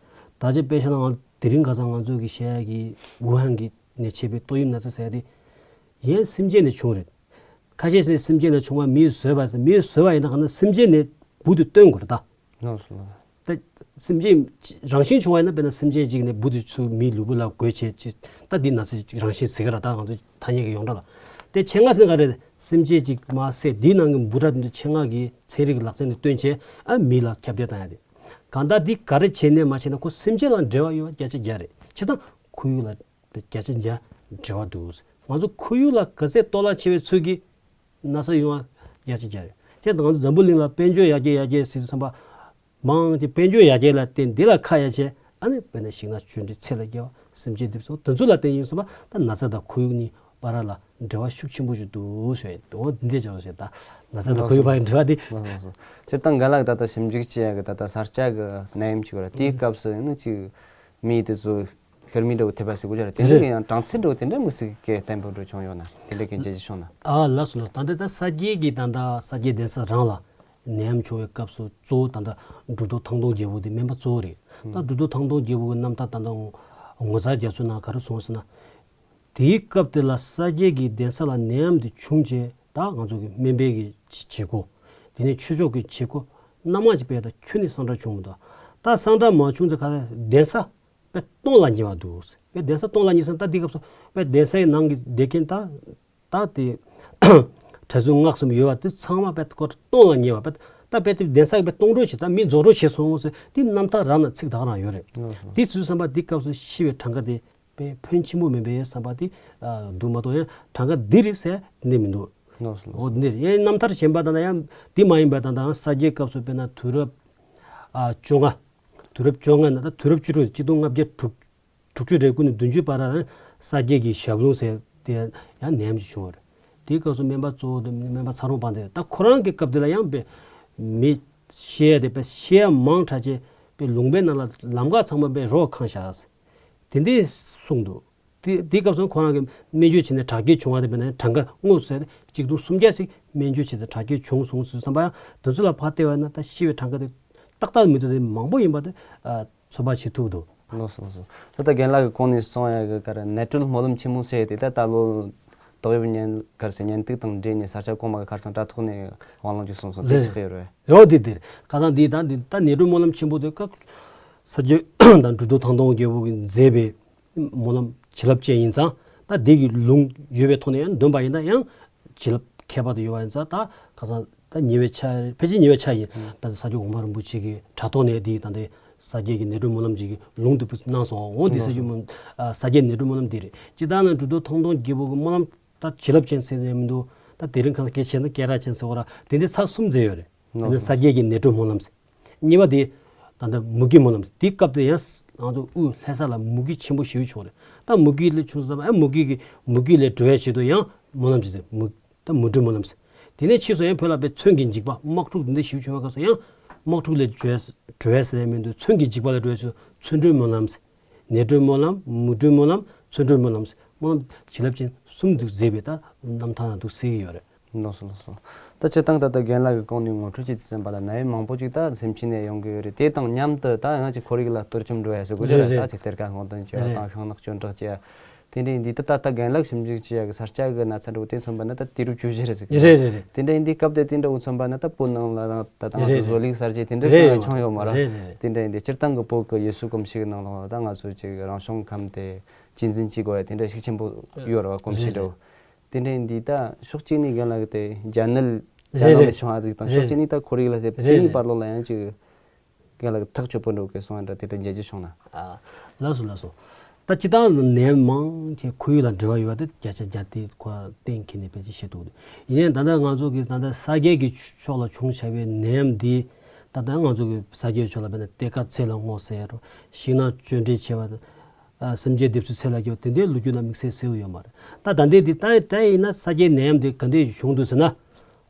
ད་ཆ་དཔེ་བཞག་ན་ང་དེ་རིང་ཁ་སང་ང་ཚོ་གི་བཤད་ཡ་གི་ཝུ་ཧན་གི་ནས་མཆེད་པའི་ཏོག་དབྱིབས་ན་ཚ་ཟེར་ཡ་དེ་ཡང་སེམས་ཅན་ནས་བྱུང་རེད། ཁ་ཤས་ནས་སེམས་ཅན་ནས་བྱུང་བ་མིས་བཟོས་པ་ཟེར། མིས་བཟོས་པ་ཡིན་ན་ག་ན་སེམས་ཅན་ནས་འབུ་དེ་བཏོན་དགོས་རེད་ད། ལགས་སོ། ད་སེམས་ཅན་རང་བཞིན་བྱུང་བ་ཡིན་ན་དཔེར་ན་སེམས་ཅན་གཅིག་ནས་འབུ་དེ་ཚུར་མིའི་ལུས་པོ་ལ་འགོས་བྱས་ཅི། ད་འདི་ན་ཚ་རང་བཞིན་ཟེར་གི་ར། ད་ང་ཚོ་ཐ་སྙད་ཀྱི་ཡོངས་གྲགས་ལ། དེ་ཆེད་མངགས་ཟེར་ག་རེ་རེད། སེམས་ཅན་གཅིག་མ་བསད། འདིའི་ནང་གི་འབུ་ཕྲ་འདི་ཚོ་ཆེད་མངགས་ཀྱི་ཚན་རིག་གི་ལག་རྩལ་ནས་བཏོན་བྱས་ཨ་མི་ལ་ཁྱབ་གདལ་བཏང་ཡ་དེ། གང་ལྟར་འདི་ག་རེ་བྱས་ནས་མ་བྱས་ན་ཁོ་སེམས་ཅན་ལ་འབྲེལ་བ་ཡོད་པ་བརྒྱ་ཆ་བརྒྱ་རེད། བྱས་ཙང་ཁོར་ཡུག་ལ་བརྒྱ་ཆ་བརྒྱ་འབྲེལ་བ་འདུག། ང་ཚོ་ཁོར་ཡུག་ལ་ག་ཚད་གཏོར་བརླག་བྱས་པའི་ཚུལ་གྱིས་ན་ཚ་ཡོང་བ་བརྒྱ་ཆ་བརྒྱ་རེད། བྱས་ཙང་ང་ཚོ་འཛམ་བུ་གླིང་ལ་དཔལ་འབྱོར་ཡར་རྒྱས་ཡར་རྒྱས་ཟེར་དུས་ཙམ་པ། མང་ཆེ་དཔལ་འབྱོར་ཡར་རྒྱས་ལ་བརྟེན་འདི་ལ་ཁ་ཡ་བྱས། ཨ་ནི་དཔེར་ན་ཤིང་ནགས་གཅོད་འབྲེག་ཚེ་ལས་རྒས་པ། སེམས་ཅན་འདེབས་གསོ་དེ་ཚོ་ལ་བརྟེན་ཡིན་ཙམ་པ་ད་ན་ཚ་དང་ཁོར་ཡུག་གཉིས་བར་ལ་འབྲེལ་བ་ཤུགས་ཆེན་པོ་ཞིག་འདུག་ཞུ་ཡ། འོ་འདི་འདྲ་ཅིག་ཞིག་ད་ན་ཚ་དང་ཁོར་ཡུག་བར་འབྲེལ་བ་འདི། ལགས་སོ། ལགས་སོ། སྤྱིར་བཏང་རྒན་ལགས་ད་ལྟ་ཞིབ་འཇུག་བྱེད་ཡ་གི་ད་ལྟ་ས་སྐྱ་གི་ནད་ཡམས་ཅིག་ཡོད་རེད། དེའི་སྐབས་སུ་ཡིན་ན་ཅིག་མི་དེ་ཚོ་ཤི་རྨས་འདྲ་བོ་ཐེབས་པ་ཟེར་གོ་ཅི་རེད། དེ་འདྲ་གི་ཡང་གྲངས་ཚད་འདྲ་བོ་དེ་འདྲ་མི་སྲིད་ཀྱི་བརྟན་པོ་འདྲ་བྱུང་ཡོད་ན། དེ་འདྲ་གི་འཇལ་རྒྱུ་བྱུང་ན། ཨ་ལགས་སོ་ལགས། ད་ལྟ་ད་ས་སྐྱའི་གི་ད་ལྟ་ས་སྐྱའི་གདན་ས་རང་ལ་ནད་ཡམས་བྱུང་བའི་སྐབས་སུ་གཙོ་བོ་ད་ལྟ་འབྲུག་རྡོ་ཐང་སྟོང་རྒྱལ་པོ་དེ་སྨན་པ་གཙོ་བོ་རེད། ད་འབྲུག་རྡོ་ཐང་སྟོང་རྒྱལ་པོ་གི་རྣམ་ཐར་ད་ལྟ་ངོ་མཚར་རྒྱ་མཚོའི་ནང་ག་རེ་གསུངས་ཟེར་ན། དེའི་སྐབས་དེ་ལ་ས་སྐྱའི་གི་གདན་ས་ལ་ནད་ཡམས་དེ་བྱུང་རྗེས་ད་ང་ཚོ་གི་སྨན་པའི་གི་བྱེད་སྒོ། དེ་ནས་ཆོས་ཕྱོགས་ཀྱི་བྱེད་སྒོ་སྣ་མང་ཅིག་སྤེལ། ད་ཁྱོན་ནས་གསང་བསྒྲགས་བྱུང་མི་འདུག། ད་གསང་བསྒྲགས་མ་བྱུང་དེ་ག་ལ་གདན་ས་དཔེ་སྟོང་ལ་ཉེ་བ་འདུག། དཔེ་གདན་ས་སྟོང་ལ་ཉེ་ས་ད་འདི་སྐབས་སུ་དཔེ་གདན་སའི་ནང་གི་བསྡད་མཁན་ད་ད་དེ་གྲྭ་བཙུན་སྔགས་གསུམ་ཡོད་པ་དེ་ཚང་མ་དཔེ་སྐོར་སྟོང་ལ་ཉེ་བ། དཔེ་ད་དཔེ་དེ་གདན་སའི་དཔེ་སྟོང་འགྲོ་བྱེད། ད་མི་རྫོགས་འགྲོ་བྱེད་སོང་ཟེར་དེ་རྣམ་ཐར་རང་ན་ཚིག་ད་ག་རང་ཡོད་རེད། དེ་ཚོའི་བསམ་པ་འདི་སྐབས་སུ་ཤི་བའི་གྲངས་ཀ་དེ་དཔེ་ཕོན་ཆེན་པོ་མིན་པའི་བསམ་པ་དེ་འདུག་མ་གཏོགས་ཡང་གྲངས་ཀ་འདི་རེད་ཟེར་འདི་མི་འདུག། ལགས་སོ། ལགས་སོ། འོ་འདི་རེད། ཡང་རྣམ་ཐར་གཞན་པ་དང་ཡང་འདི་མ་ཡིན་པ་དང་ད་ས་སྐྱའི་སྐབས་སུ་དཔེར་ན་དུས་རབས་བཅོ་ལྔ། དུས་རབས་བཅོ་ལྔ་ནས་ད་དུས་རབས་བཅུ་དྲུག། ཆིག་སྟོང་ལྔ་བརྒྱ་དྲུག་དྲུག་ཅུ་རེ་དགུ་ནས་བདུན་ཅུ་བར་ལ་ས་སྐྱའི་གི་ཞབས་ལུང་ཟེར་དེ་ཡང་ནད་ཡམས་ཤིག་བྱུང་བ་རེད། དེའི་སྐབས་སུ་སྨན་པ་གཙོ་བོ་དེ་སྨན་པ་ཚ་རོང་དཔལ་ལྡན་ད་ཁོ་རང་གི་སྐབས་དེ་ལ་ཡང་དཔེ་མི་ཤི་ཡ་དེ་དཔེ་ཤི་ཡ་མང་དྲགས་བྱས་དཔེ་ལུང་པའི་ནང་ལ་ལམ་ཁ་ཚང་མ་དཔེ་རོ་ཁེངས་བཞག་ཟེར། དེ་འདྲའི་གསུངས་འདུག། དེ་དེའི་སྐབས་སུ་ཁོ་རང་གིས་སྨན་བཅོས་བྱས་ནས་དྲག་སྐྱེད་བྱུང་བ་དེ་དཔེར་ན་གྲངས་ཀ་དངོས་སུ་གཅིག་སྟོང་སུམ་བརྒྱ་ཞིག་སྨན་བཅོས་བྱས་ཏེ་དྲག་སྐྱེད་བྱུང་སོང་ཟེར་བསམ་པ་ཡང་དེ་ཚོ་ལ་ཕར་བལྟས་པ་ན་ད་ཤི་བའི་གྲངས་ཀ་དེ་ཏག་ཏག་མི་འདུག། དེ་མང་པོ་ཡིན་པ་དེ་ཚོད་དཔག་བྱེད་ཐུབ་འདུག། ལགས་སོ། ལགས་སོ། ད་ལྟ་རྒན་ལགས་ཀྱིས་གོང་ནས་གསུངས་ཡ་གི་ག་རེ་ནད་གྲོལ་སྨོན་ལམ་ཆེན་མོ་ཟེར་ཡ་དེ་ད་ད་ལོ་ཏོག་དབྱིབས་ཉེན་ག་རེ་ཟེར་ཉེན་གཏུག་དང་འབྲེལ་ནས་ས་ཆ་གོང་མ་གི་ཁར་སང་དྲ་ཐོག་ནས་དབང་ལུང་ཅིག་གསུངས་སོང་། དེ་ལགས་ཆགས་ཀྱི་ཡོད་རེད། རེད་བ། དེ་དེ་རེད། ཁ་སང་འདི་ད་འདི་ད་ནད་གྲོལ་སྨོན་ལམ་ཆེན་པོ་དེ་ཀ་ས་སྐྱ་དང་འབྲུག་རྡོ་ཐང་སྟོང་རྒྱལ་པོ་གིས་མཛད་པའི་སྨོན་ལམ་བྱིན་རླབས་ཅན་ཡིན་ཙང་ ད་འདི་གི་ལུང་ཡོད་པའི་ཐོག་ནས་ཡང་འདོན་པ་ཡིན་ན་ཡང་བྱིན་རླབས་ཁྱད་པར་དུ་ཡོད་པ་ཡིན་ཙང་། ད་ཁ་སང་ད་ཉེ་བའི་ཆ་ཕལ་ཆེར་ཉེ་བའི་ཆ་ཡིན། ད་ས་སྐྱ་གོང་མ་རིན་པོ་ཆེ་གི་དྲ་ཐོག་ནས་འདི་ད་ལྟའི་ས་སྐྱའི་གི་ནད་གྲོལ་སྨོན་ལམ་ཅིག་གི་ལུང་འདི་གནང་སོང་། འོ་འདི་ས་སྐྱ་སྨོན་ཨ་ས་སྐྱའི་ནད་གྲོལ་སྨོན་ལམ་འདི་རེད། སྤྱིར་བཏང་ན་གྲུབ་ཐོབ་ཐང་སྟོང་རྒྱལ་པོ་གི་སྨོན་ལམ་ད་བྱིན་རླབས་ཅན་ཟེར་ནས་མི་འདུག་ད་དེ་རིང་ཁ་སང་སྐད་ཆ་ནི་སྐད་གྲགས་ཅན་ཟེར་བ་ར། དེ་འདྲའི་ཚར་གསུམ་མཛད་ཡོད་རེད། ནོར་ཨ་ནི་སོང་། ས་སྐྱའི་གི་ནད་གྲོལ་སྨོན་ལམ་ཟེར། གཉིས་པ་དེ་ད་ལྟ་མུ་གེ་སྨོན་ལམ་ཟེར། དེའི་སྐབས་དེ་ཡང་ང་ཚོ་དབུས་ལྷ་ས་ལ་མུ་གེ་ཆེན་པོ་ཞེ་པོ་བྱུང་རེད། ད་མུ་གེ་ལས་བྱུང་ཙམ་ཨ་མུ་གེ་གི་མུ་གེ་ལས་གྲོལ་བའི་ཆེད་དུ་ཡང་སྨོན་ལམ་ཅིག་ཟེར། མུ་ད་མུ་གྲོལ་སྨོན་ལམ་ཟེར། དེ་ནས་ཕྱིས་སུ་ཡང་བོད་ལ་དཔེ་མཚོན་གྱི་འཇིགས་པ་དམག་འཁྲུག་འདི་འདྲ་ཞེ་པོ་བྱུང་བའི་སྐབས་སུ་ཡང་དམག་འཁྲུག་ལས་གྲོལ་གྲོལ་ཟེར་ཡ་མི་འདུག་མཚོན་གྱི་འཇིགས་པ་ལས་གྲོལ་བའི་ཆེད་དུ་མཚོན་གྲོལ་སྨོན་ལམ་ཟེར། ནད་གྲོལ་སྨོན་ལམ། མུ་གྲོལ་སྨོན་ལམ། མཚོན་གྲོལ་སྨོན་ལམ་ཟེར། སྨོན་ལམ་བྱིན་རླབས་ཅན་གསུམ་འདུག་མཛད་པའི་ད་རྣམ་ཐར་ན་འདུག་གསལ་གྱི་ཡོད་རེད། ལགས་སོ། ལགས་སོ། ད་སྤྱིར་བཏང་ད་ལྟ་རྒན་ལགས་ཀྱིས་གོང་ནས་ངོ་སྤྲོད་བྱས་ཙམ་པ་ལ་ན་ཡོད་མང་པོ་ཅིག་ད་སེམས་ཅན་ནས་ཡོང་གི་ཡོད་རེད། དེ་དང་མཉམ་དུ་ད་ཡང་ཅིག་ཁོར་ཡུག་ལ་གཏོར་བཅོམ་འགྲོ་ཡ་ཟེར་དགོས་རེད། རེད་རེད། ད་ཅིག་གཏེར་ཁ་སྔོག་འདོན་བྱེད་ཡ་རེད། དང་ཤིང་ནགས་གཅོད་འབྲེག་བྱེད་ཡ། དེ་འདྲ་ཡིན་དུས་ད་ལྟ་རྒན་ལགས་ཞིབ་འཇུག་བྱེད་ཡ་གི་ས་སྐྱ་གི་ན་ཚ་འདྲ་བོ་དེ་མཚོན་པ་ན་ད་དུས་རབས་བཅུ་བཞི་རེད་ཟེར་གི་རེད། རེད་རེད། དེ་འདྲ་ཡིན་དུས་སྐབས་དེ་དེ་འདྲ་བོ་མཚོན་པ་ན་ད་བོད་ནང་ལ་ད་ད་ང་ཚོ་རེད་རེད། བཟོ་ལས་གསར་བརྗེ་དེ་འདྲ་རེད་གང་ཡང་བྱུང་ཡོད་མ་རེད། རེད་རེད་རེད། དེ་འདྲ་ཡིན་དུས་སྤྱིར་བཏང་གི་བོད་ཀྱི་ཡུལ་སྲོལ་གོམས་གཤིས་ཀྱི་ནང་ལོགས་ལ་ད་ང་ཚོ་ཅིག་རང་བྱུང་ཁམས་དེ་གཅེས་འཛིན་བྱེད་དགོས་ཡ་དེ་འདྲ་ཤུགས་ཆེན་པོ་ཡོད་རེད་བ། གོམས་གཤིས་འདྲ་བོ། རེད་རེད། དེ་འདྲ་ཡིན་དུས་ད་ཕྱོགས་གཅིག་ནས་རྒན་ལགས་དེ་རྒྱ་ནད་རྒྱ་རེད་ནང་རེད། ནས་བྱུང་བ་ཅིག་དང་། རེད་ཕྱོགས་གཅིག་ནས་ད་ཁོར་ཡུག་ལ་སླེབས། རེད་དེ་གཉིས་རེད། བར་ལོགས་ལ་ཡང་ཅིག་རྒན་ལགས་ཐག་ཆོད་པོ་འགྲོ་གི་སོང་ཡ་འདྲ་དེ་འདྲ་མཇལ་རྒྱུ་བྱུང་ན། ཨ། ལགས་སོ་ལགས་སོ། ད་སྤྱིར་བཏང་ནད་མང་ཆེ་ཁོར་ཡུག་ལ་འབྲེལ་བ་ཡོད་པ་དེ་བརྒྱ་ཆ་བརྒྱ་དེ་ཁོ་གཏན་འཁེལ་ནས་ཕལ་ཆེར་བཤད་ཐུབ་འདུག་ཡིན་ནའི་ད་ལྟ་ང་ཚོ་གི་ད་ལྟ་ས་སྐྱའི་གི་ཕྱོགས་ལ་བྱུང་བཞག་པའི་ནད་ཡམས་འདི་ད་ལྟ་ང་ཚོ་གི་ས་སྐྱའི་ཕྱོགས་ལ་དཔེར་ན་གཏེར་ཁ་ཚེ་ལ་བསྔོ་ཟེར་ཡ་རོ། ཤིང་ནགས་གཅོད་འབྲེག་བྱས་པ། ཨ། སེམས་ཅན་འདེབས་གསོའི་ཚེ་ལ་སྐྱོ། དེ་འདྲའི་ལོ་རྒྱུས་ལ་དམིགས་བསལ་གསལ་པོ་ཡོད་མ་རེད། ད་ད་ལྟའི་འདི་ད་ད་ཡིན་ན་ས་སྐྱའི་ནད་ཡམས་འདི་ག་འདྲས་བྱུང་འདུག་ཟེར་ན།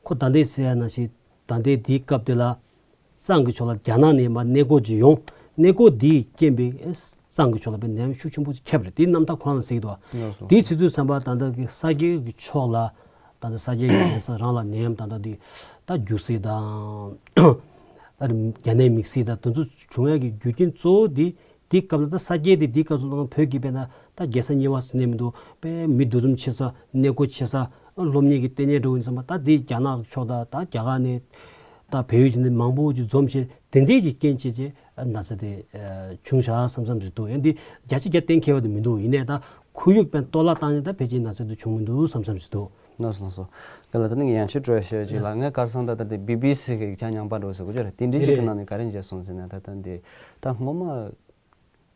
ཁོ་ད་ལྟའི་ཟེར་ཡ་ནང་བཞིན་ད་ལྟའི་འདིའི་སྐབས་འདི་ལ་གཙང་གི་ཕྱོགས་ལ་རྒྱ་ནག་ནས་མར་གནས་སྐོར་ཅིག་ཡོང་། གནས་སྐོར་འདིའི་རྐྱེན་པས་གཙང་གི་ཕྱོགས་ལ་དཔེ་ནད་ཡམས་ཤུགས་ཆེན་པོ་ཅིག་ཁྱབ་རེད། དེའི་རྣམ་ཐར་ཁོ་རང་ལ་གཟིགས་འདུག་བ། ལགས་སོ། དེའི་ཚེ་ཚུལ་བསམ་པ་ད་ལྟ་གི་ས་སྐྱའི་གི་ཕྱོགས་ལ་ད་ལྟ་ས་སྐྱའི་གི་གདན་ས་རང་ལ་ནད་ཡམས་ད་ལྟ་འདི་ད་རྒྱུག་སྲིད་དང་། ཨ་རི་རྒྱ་ནད་དམིགས་བསལ་དང་དེ་ཚོ་བྱུང་ཡ་གི་རྒྱུ་རྐྱེན་གཙོ་བོ་འདི། དེའི་སྐབས་ལ་ད་ས་སྐྱའི་དེ་དེའི་སྐབས་སུ་ང་བོད་ཀྱི་དཔེར་ན་ད་རྒྱལ་ས་གཉིས་པ་ཟེར་ནས་མི་འདུག་དཔེ་མི་འདུ་འཛོམས་ཆེ་ས། གནས་སྐོར་ཆེ་ས། སློབ་གཉེར་གྱི་ལྟེ་གནས་འདྲ་བོ་ཡིན་ཙང་མ། ད་དེ་རྒྱ་ནག་ཕྱོགས་དང་ད་རྒྱ་གར་ནས་ད་བལ་ཡུལ་གྱི་ནས་མང་པོ་ཅིག་འཛོམས་བྱས། དེ་འདྲའི་ཅིག་རྐྱེན་བྱས་བྱས་ན་ཚ་དེ་ཨ་བྱུང་བཞག་བསམ་བསམ་ཞིག་འདུག་ཡང་འདི་བརྒྱ་ཆ་བརྒྱ་གཏན་འཁེལ་བ་དེ་མི་འདུག་ཡིན་ནའི་ད་ཁོར་ཡུག་དཔེར་ན་གཏོར་བརླག་བཏང་ནས་ད་ཕལ་ཆེར་ན་ཚ་དེ་བྱུང་མི་འདུག་བསམ་བསམ་ཞིག་འདུག་ལགས་སོ། ལགས་སོ། ག་ལ་ད་ནི་ཡང་ཕྱིར་སྤྲོ་བ་ཞུ་ཅིག་ལ། ལགས། ངས་གར་སོང་ད་ལྟ་དེ་བི་བི་སི་གི་ཡིག་ཆ་རྙིང་པ་འདྲ་བོ་ཟེར་གོ་རྒྱུ་རེད། དེ་འདྲའི་ཅིག་གི་རེད། ནང་ནས་ག་རེ་མཇལ་སོང་ཟེར་ན། ད་ལྟ་འདི་ད་སྔོན་མ་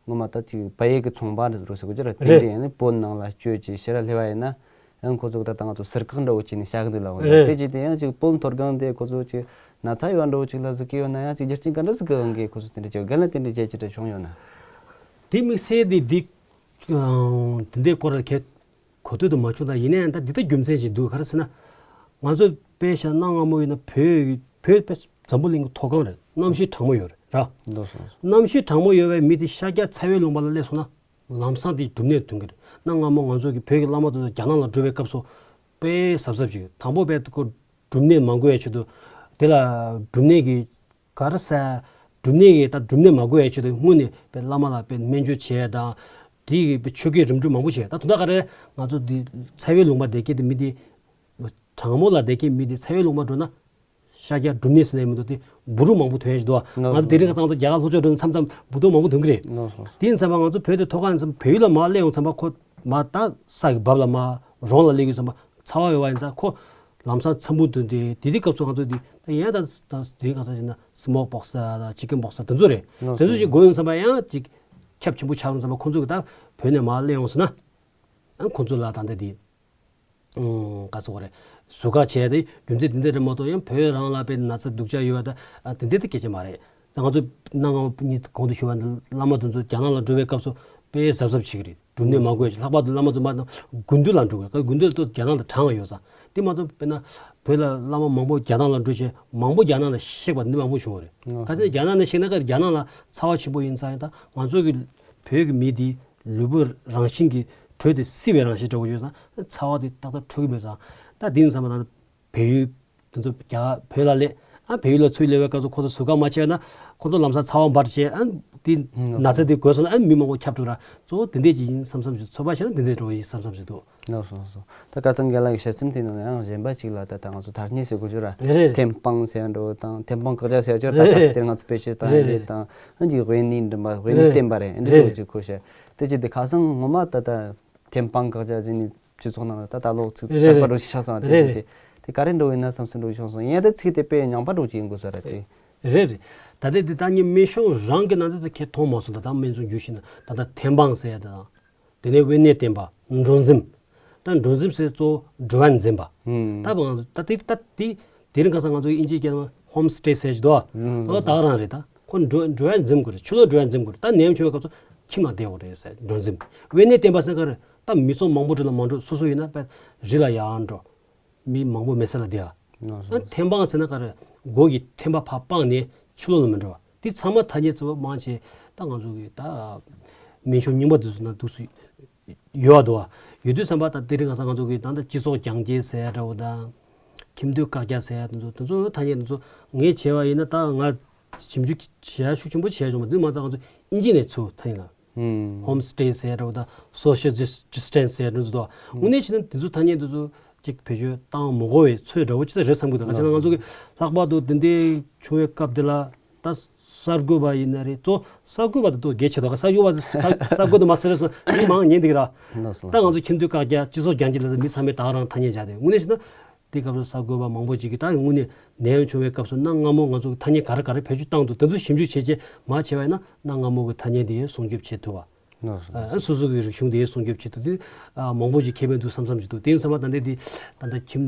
སྔོན་མ་ད་ཅིག་བལ་ཡུལ་གྱི་ཚོང་པ་འདྲ་བོ་ཟེར་གོ་རྒྱུ་རེད། དེ་རེད། འདྲའི་ཡང་ནི་བོད་ནང་ལ་བསྐྱོད་ཅིག་ཕྱིར་སླེབས་པ་ཡིན་ན། ཡང་ཁོ་ཚོ་གི་ད་ལྟ་ང་ཚོ་ཟུར་བཀག་འདྲ་བོ་བྱས་ནས་བཞག་གི་འདུག་ལབ་འོང་། རེད། དེ་ཅིག་དེ་ཡང་ཅིག་བོད་མཐོ་སྒང་དེ་ཁོ་ཚོ་ཅིག་ན་ཚ་ཡོད་འདྲ་བོ་ཅིག་ལ་གཟིགས་ཀྱི་ཡོད་ན། ཡང་ཅིག་རྒྱུ་རྐྱེན་ག་འདྲ་ཟིག་གི་དབང་གིས་ཁོ་ཚོ་དེ་འདྲ་བྱེད། རྒན་ལགས་དེ་འདྲའི་རྒྱལ་ཅི་འདྲ་བྱུང་ཡོད་ན། དེ་དམིགས་བསལ་དེ་འདི་དེ་འདྲའི་སྐོར་ལ་གལ་གོ་ཐོས་དུ་མ་བྱུང་། ད་ཡིན་ན་ཡང་ད་འདི་ལྟ་རྒྱུ་མཚན་ཞིག་འདུག་ག་རེ་ཟེར་ན། ང་ཚོ་དཔེ་བཞག་གནའ་སྔ་མོ་ཡིན་ན་བོད་བོད་དཔེ་འཛམ་བུ་གླིང་གི་མཐོ་སྒང་རེད། གནམ་གཤིས་གྲང་མོ་ཡོད་རེད་ར། ལགས་སོ། གནམ་གཤིས་གྲང་མོ་ཡོད་པའི་མི་དེ་ཤར་རྒྱག་ཚ་བའི་ལུང་པ་ལ་སླེབས་སོང་ན་ལམ་སང་དེ་འབྲུམ་ནད་ཐོན་གི་རེད། གནའ་སྔ་མོ་ང་ཚོ་གི་བོད་ཀྱི་བླ་མ་དེ་ཚོ་རྒྱ་ནག་ལ་འགྲོ་བའི་སྐབས་སུ་དཔེ་གཟབ་གཟབ་བྱེད་ཀྱི། དང་པོ་དཔེ་ཁོ་འབྲུམ་ནད་མ་འགོས་ཡ་ཆེད་དུ། དེ་ལ་འབྲུམ་ནད་ཀྱི་ག་རེ་ཟེར། འབྲུམ་ནད་ཀྱི་ད་འབྲུམ་ནད་མ་འགོས་ཡ་ཆེད་དུ་སྔོན་ནས་དཔེ་བླ་མ་ལ་དཔེ་སྨན་བཅོས་བྱས་དང་། དེ་གི་དཔེ་ཆོས་སྐད་རིམ་གྲོ་མང་པོ་བྱས། ད་དོན་དག་ག་རེ་ང་ཚོ་འདི་ཚ་བའི་ལུང་པ་བསྡད་མཁན་དེ་མི་དེ། གྲང་མོ་ལ་བསྡད་མཁན་མི་དེ་ཚ་བའི་ལུང་པ་འགྲོ་ན་ཤར་རྒྱག་འབྲུམ་ནད་ཟེར་ནས་མི་འདུག་དེ་འབུ་རུ་མང་པོ་ཐོན་ཡ་ཞིག་འདུག་ང་ཚོ་དེ་རིང་ཁ་སང་ཚོ་རྒྱ་གར་ལྷོ་ཕྱོགས་འགྲོ་ན་མཚམས་མཚམས་འབུ་རྡོག་མང་པོ་ཐོན་གི་རེད། ལགས་སོ། དེ་ཡིན་ཙམ་པ་ང་ཚོ་བོད་དེ་མཐོ་སྒང་ཡིན་ཙམ་པ་བལ་ཡུལ་ལ་མར་སླེབས་ཡོང་ཙམ་པ་ཁོ་མར་ད་ས་གི་འབབ་ལ་མར་རོང་ལ་སླེབས་ཡོང་ཙམ་པ་ཚ་བ་ཡོད་པ་ཡིན་ཙང་ཁོ་ལམ་སང་འཚམ་པོ་འདུག་དེ་དེ་དུས་སྐབས་སུ་ང་ཚོ་འདི་ད་ཡིན་ན་ད་ད་དེ་རིང་ཁ་སང་བྱས་ན་སི་མོག་པོག་སི་དང་ཅི་ཀན་པོག་སི་དེ་ཚོ་རེད། ལགས་སོ། དེ་ཚོ་ཞིག་འགོས་ཡོང་ཙམ་པ་ཡང་ཅིག་ཁྱབ་ཆེན་པོ་ཆགས་ཡོང་ཙམ་པ་ཁོང་ཚོ་གི་ད་བོད་ནས་མར་སླེབས་ཡོང་ཟེར་ན། ཨ་ཁོང་ཚོ་ལ་ད་ལྟ་དེ་ཨང་ག་ཚོད་རེད། ཟུར་བཀག་བྱས་ཏེ་རྒྱུ་མཚན་དེ་འདྲ་རེད་མ་གཏོགས་ཡང་བོད་རང་ལ་དཔེ་ན་ཚ་སྡུག་ཅག་ཡོད་པ་ད་ཨ་དེ་འདྲ་དེ་སྐད་ཆ་མ་རེད། ད་ང་ཚོ་གནའ་སྔ་མོ་ཉིད་གོང་དུ་ཞུས་པ་ནི་བླ་མ་དེ་ཚོ་རྒྱ་ནག་ལ་འགྲོ་བའི་སྐབས་སུ་དཔེ་གཟབ་གཟབ་བྱེད་ཀྱི་རེད། འབྲུམ་ནད་མ་འགོས། ལྷག་པར་དུ་བླ་མ་ཚོ་མ་དང་དགུན་དུས་ལ་འགྲོ་དགོས། དགུན་དུས་ལ་ཏོ་རྒྱ་ནག་ལ་གྲང་བ་ཡོད་ཙང་། དེ་མ་གཏོགས་དཔེར་ན་བོད་ལ་བླ་མ་མང་པོ་རྒྱ་ནག་ལ་འགྲོ་བྱས་མང་པོ་རྒྱ་ནག་ལ་གཤེགས་པ་འདི་མང་པོ་བྱུང་བ་རེད། ཨང་། ག་ཚོད་རྒྱ་ནག་ནས་གཤེགས་ན་ཁ་རྒྱ་ནག་ལ་ཚ་བ་ཆེན་པོ་ཡིན་ཙང་ཡང་ད་ང་ཚོ་གི་བོད་ཀྱི་མི་འདི་ལུས་པོ་རང་བཞིན་གྱི་དྲོད་དེ་བསིལ་བའི་རང་བཞིན་འདྲ་བོ་ཡོད་ཙང་ཚ་བ་དེ་ཏག་ཏག་འཕྲོད་ཀྱི་མེད་ཙང་། ད་དེ་ཡིན་ཙང་མ་ད་བལ་ཡུལ་དེ་ཚོ་རྒྱ་བོད་ལ་སླེབས། ཨ་བལ་ཡུལ་ལ་ཚུར་སླེབས་པའི་སྐབས་སུ་ཁོ་ཚོ་ཟུར་བཀག་མ་བྱས་ན་ཁོ་ཚོ་ལམ་སང་ཚ་བ་འབར་བྱས། ཨ་དེ་ཨང་། ན་ཚ་དེ་འགོས་སོང་ན་ཨ་མི་མང་པོ་ཁྱབ་འགྲོ་ར། གཙོ་བོ་དེ་འདྲས་ཅིག་ཡིན་བསམ་བསམ་ཞིག་ཚོད་དཔག་བྱས་ན་དེ་འདྲས་འགྲོ་བ་ཡིན་བསམ་བསམ་ཞིག་འདུག་ལགས་སོ། ལགས་སོ། ད་ཁ་སང་རྒན་ལགས་ཀྱི་བཤད་སེམས་དེ་ནང་ཡང་གཞན་པ་ཅིག་ལ་ད་ད་ང་ཚོ་དར་ཉེ་ཟེར་དགོས་རྒྱུ་ར། རེད་རེད། ཐེམ་སྤང་ཟེར་ཡ་འགྲོ་དང་ཐེམ་སྤང་བཀག་རྒྱ་ཟེར་ཡ་ཅོར་ད་རེད་ད་རེད། སྟེར་ང་ཚོ་བེད་སྤྱོད་བཏང་ཡ་རེད་རེད། དང་ཨ་ཅིག་དབེན་གནས་འདྲ་མ་དབེན་གནས་རེད། བསྟེན་པ་རེད། འདི་རེད་འདྲ་རེད། ཅིག་ཁོ་བཤད་དེ་ཅིག་དེ་ཁ་སང་ངོ་མ་ད་ད་ ཐེམ་སྤང་བཀག་རྒྱ་ཟེར་ནས་སྤྱི་ཚོགས་ནང་ལ་ད་ད་ལོ་ཚིག་རེད་གསར་པ་རེད། འགྲོ་ཞིག་ཆགས་སོང་། དེ་རེད་བཞིན་རེད། དེ་དེ་ག་རེ་འགྲོ་ཡིན་ན་བསམ་སེམས་འགྲོ་ཞིག་བྱུང་སོང་། ཡིན་ཡང་དེ་ཚིག་དེ་དཔེ་ཉམས་པ་འགྲོ་གི་ཡིན་དགོས་ས་རེད་དེ། རེད་རེད། ད་ལྟའི་འདི་ད་ངས་སྨན་གཞུང་རང་གི་ནང་དུ་ཁྱེད་མཐོང་མ་སོང་། ད་ད་སྨན་གཞུང་བརྒྱུད་བཞིན་ད་ད་ཐེམ་སྤང་ཟེར་ཡ་ད་དང་། དེ་ནས་དབེན་གནས་བསྟེན་པ། འགྲོ་འཛེམ། ད་འགྲོ་འཛེམ་ཟེར་གཙོ་བོ་འགྲོ་བ་འཛེམ་པ། ད་ང་ཚོ་ད་དེ་ད་དེ་དེ་རིང་ཁ་སང་ང་ཚོ་ཨིན་ཇིའི་སྐད་ནང་ཧོམ་སི་ཊེ་ཟེར་གྱི་འདུག་ཨ། ཨོ་ད་ག་རང་རེད། ད་ཁོ་འགྲོ་འགྲོ་བ་འཛེམ་དགོས་རེད། ཕྱི་ལོགས་འགྲོ་བ་འཛེམ་དགོས་རེད། ད་ནད་ཡམས་བྱུང་བའི་སྐབས་སུ་ཁྱིམ་ནང་བསྡད་དགོས་རེད་ཟེར། འགྲོ་འཛེམ། དབེན་གནས་བསྟེན་པ་ཟེར་ག་རེད། ད་མི་ཚོགས་མང་པོ་འདྲ་ལ་མ་འགྲོ། སོ་སོ་ཡིན་ན་དཔེ་རི་ལ་ཡར་འགྲོ། མི་མང་པོ་མེད་ས་ལ་བསྡད་ཨ། ཐེམ་སྤང་ཟེར་ན་ག་རེ། སྒོ་གི་ཐེམ་པ་ཕར་སྤངས་ནས་ཕྱི་ལོགས་ལ་མི་འགྲོ་བ། འདི་ཚང་མ་ཐ་སྙད་གཙོ་བོ་མང་ཆེ་ད་ང་ཚོ་གི་ད་སྨན་གཞུང་རྙིང་པ་འདི་ཚོ་ནང་འདུག་སུ་ཡོད་འདུག་བ། ཡོད་དུས་ཙམ་པ་ད་དེ་རིང་ཁ་སང་ང་ཚོ་གི་ད་ལྟ་སྤྱི་ཚོགས་རྒྱང་སྐྱེད་ཟེར་ཡ་འདྲ་བོ་དང་། ཁྱིམ་སྡོད་བཀག་རྒྱ་ཟེར་ཡ་འདི་ཚོ་འདི་ཚོ་ཐ་སྙད་འདི་ཚོ་ངས་བྱས་པ་ཡིན་ན་ད་ང་ཞིབ་འཇུག་བྱེད་ཡ་ཤུགས་ཆེན་པོ་བྱས་བྱུང་བ། འདི་མ་ཚད་ང་ཚོ་ཨིན་ཇི་ནས་ཚུར་ཐ་སྙད་ལ། ཧོམ་སི་ཊེ་ཟེར་ཡ་འདྲ་བོ་དང་སོ་ཤལ་ཌིས་ཊེན་སི་ཟེར་ཡ་འདྲ་བོ་འདུག་དངོས་གནས་བྱས་ན་འདི་ཚོ་ཐ་སྙད་འདི་ཚོ་ཅིག་བེད་སྤྱོད་བཏང་མ་དགོས་པའི་ཚོད་འདྲ་བོ་ཅི་ཙམ་རེད་བསམ་གྱི་འདུག་ག་ཅི་ན་ང་ཚོ་གི་ལྷག་པར་དུ་འདི་འདྲའི་བྱུང་བའི་སྐབས་འདི་ལ་ད་གསར་འགོད་པ་ཡིན་ན་རེད། གཙོ་གསར་འགོད་པ་དེ་ཚོ་གལ་ཆེ་དོགས། གསར་འགོད་པ་གསར་གསར་འགོད་དུ་མ་ཟེར་རེད་སོང་མི་མང་ཉན་འདུག་ར། ད་ང་ཚོ་ཁྱིམ་སྡོད་བཀག་རྒྱ་སྤྱི་ཚོགས་རྒྱང་སྐྱེད་ལ་མི་ཚང་མས་ད་ག་རང་ཐ་སྙད་བྱ་དེ་དངོས་གནས་བྱས་ན། དེ་སྐབས་སུ་གསར་འགོད་པ་མང་པོ་ཅིག་གིས་ད་དངོས་གནས་ནད་ཡམས་བྱུང་བའི་སྐབས་སུ་གནའ་སྔ་མོ་ང་ཚོ་གི་ཐ་སྙད་ག་རེ་ག་རེ་བེད་སྤྱོད་བཏང་འདུག་དེ་ཚོ་ཞིབ་འཇུག་བྱས་རྗེས་མར་བྱས་པ་ཡིན་ན་གནའ་སྔ་མོ་གི་ཐ་སྙད་དེ་སྲུང་སྐྱོབ་བྱེད་ཐུབ་པ། ཨ་སོ་སོ་གི་རིག་གཞུང་དེ་སྲུང་སྐྱོབ་བྱེད་ཐུབ་དུས་ཨ་མང་པོ་ཅིག་ཁེ་ཕན་འདུག་བསམ་བསམ་ཞིག་འདུག་དེ་ཡིན་ཙང་མ་ད་ལྟ་དེ་ད་ལྟ་ཁྱིམ་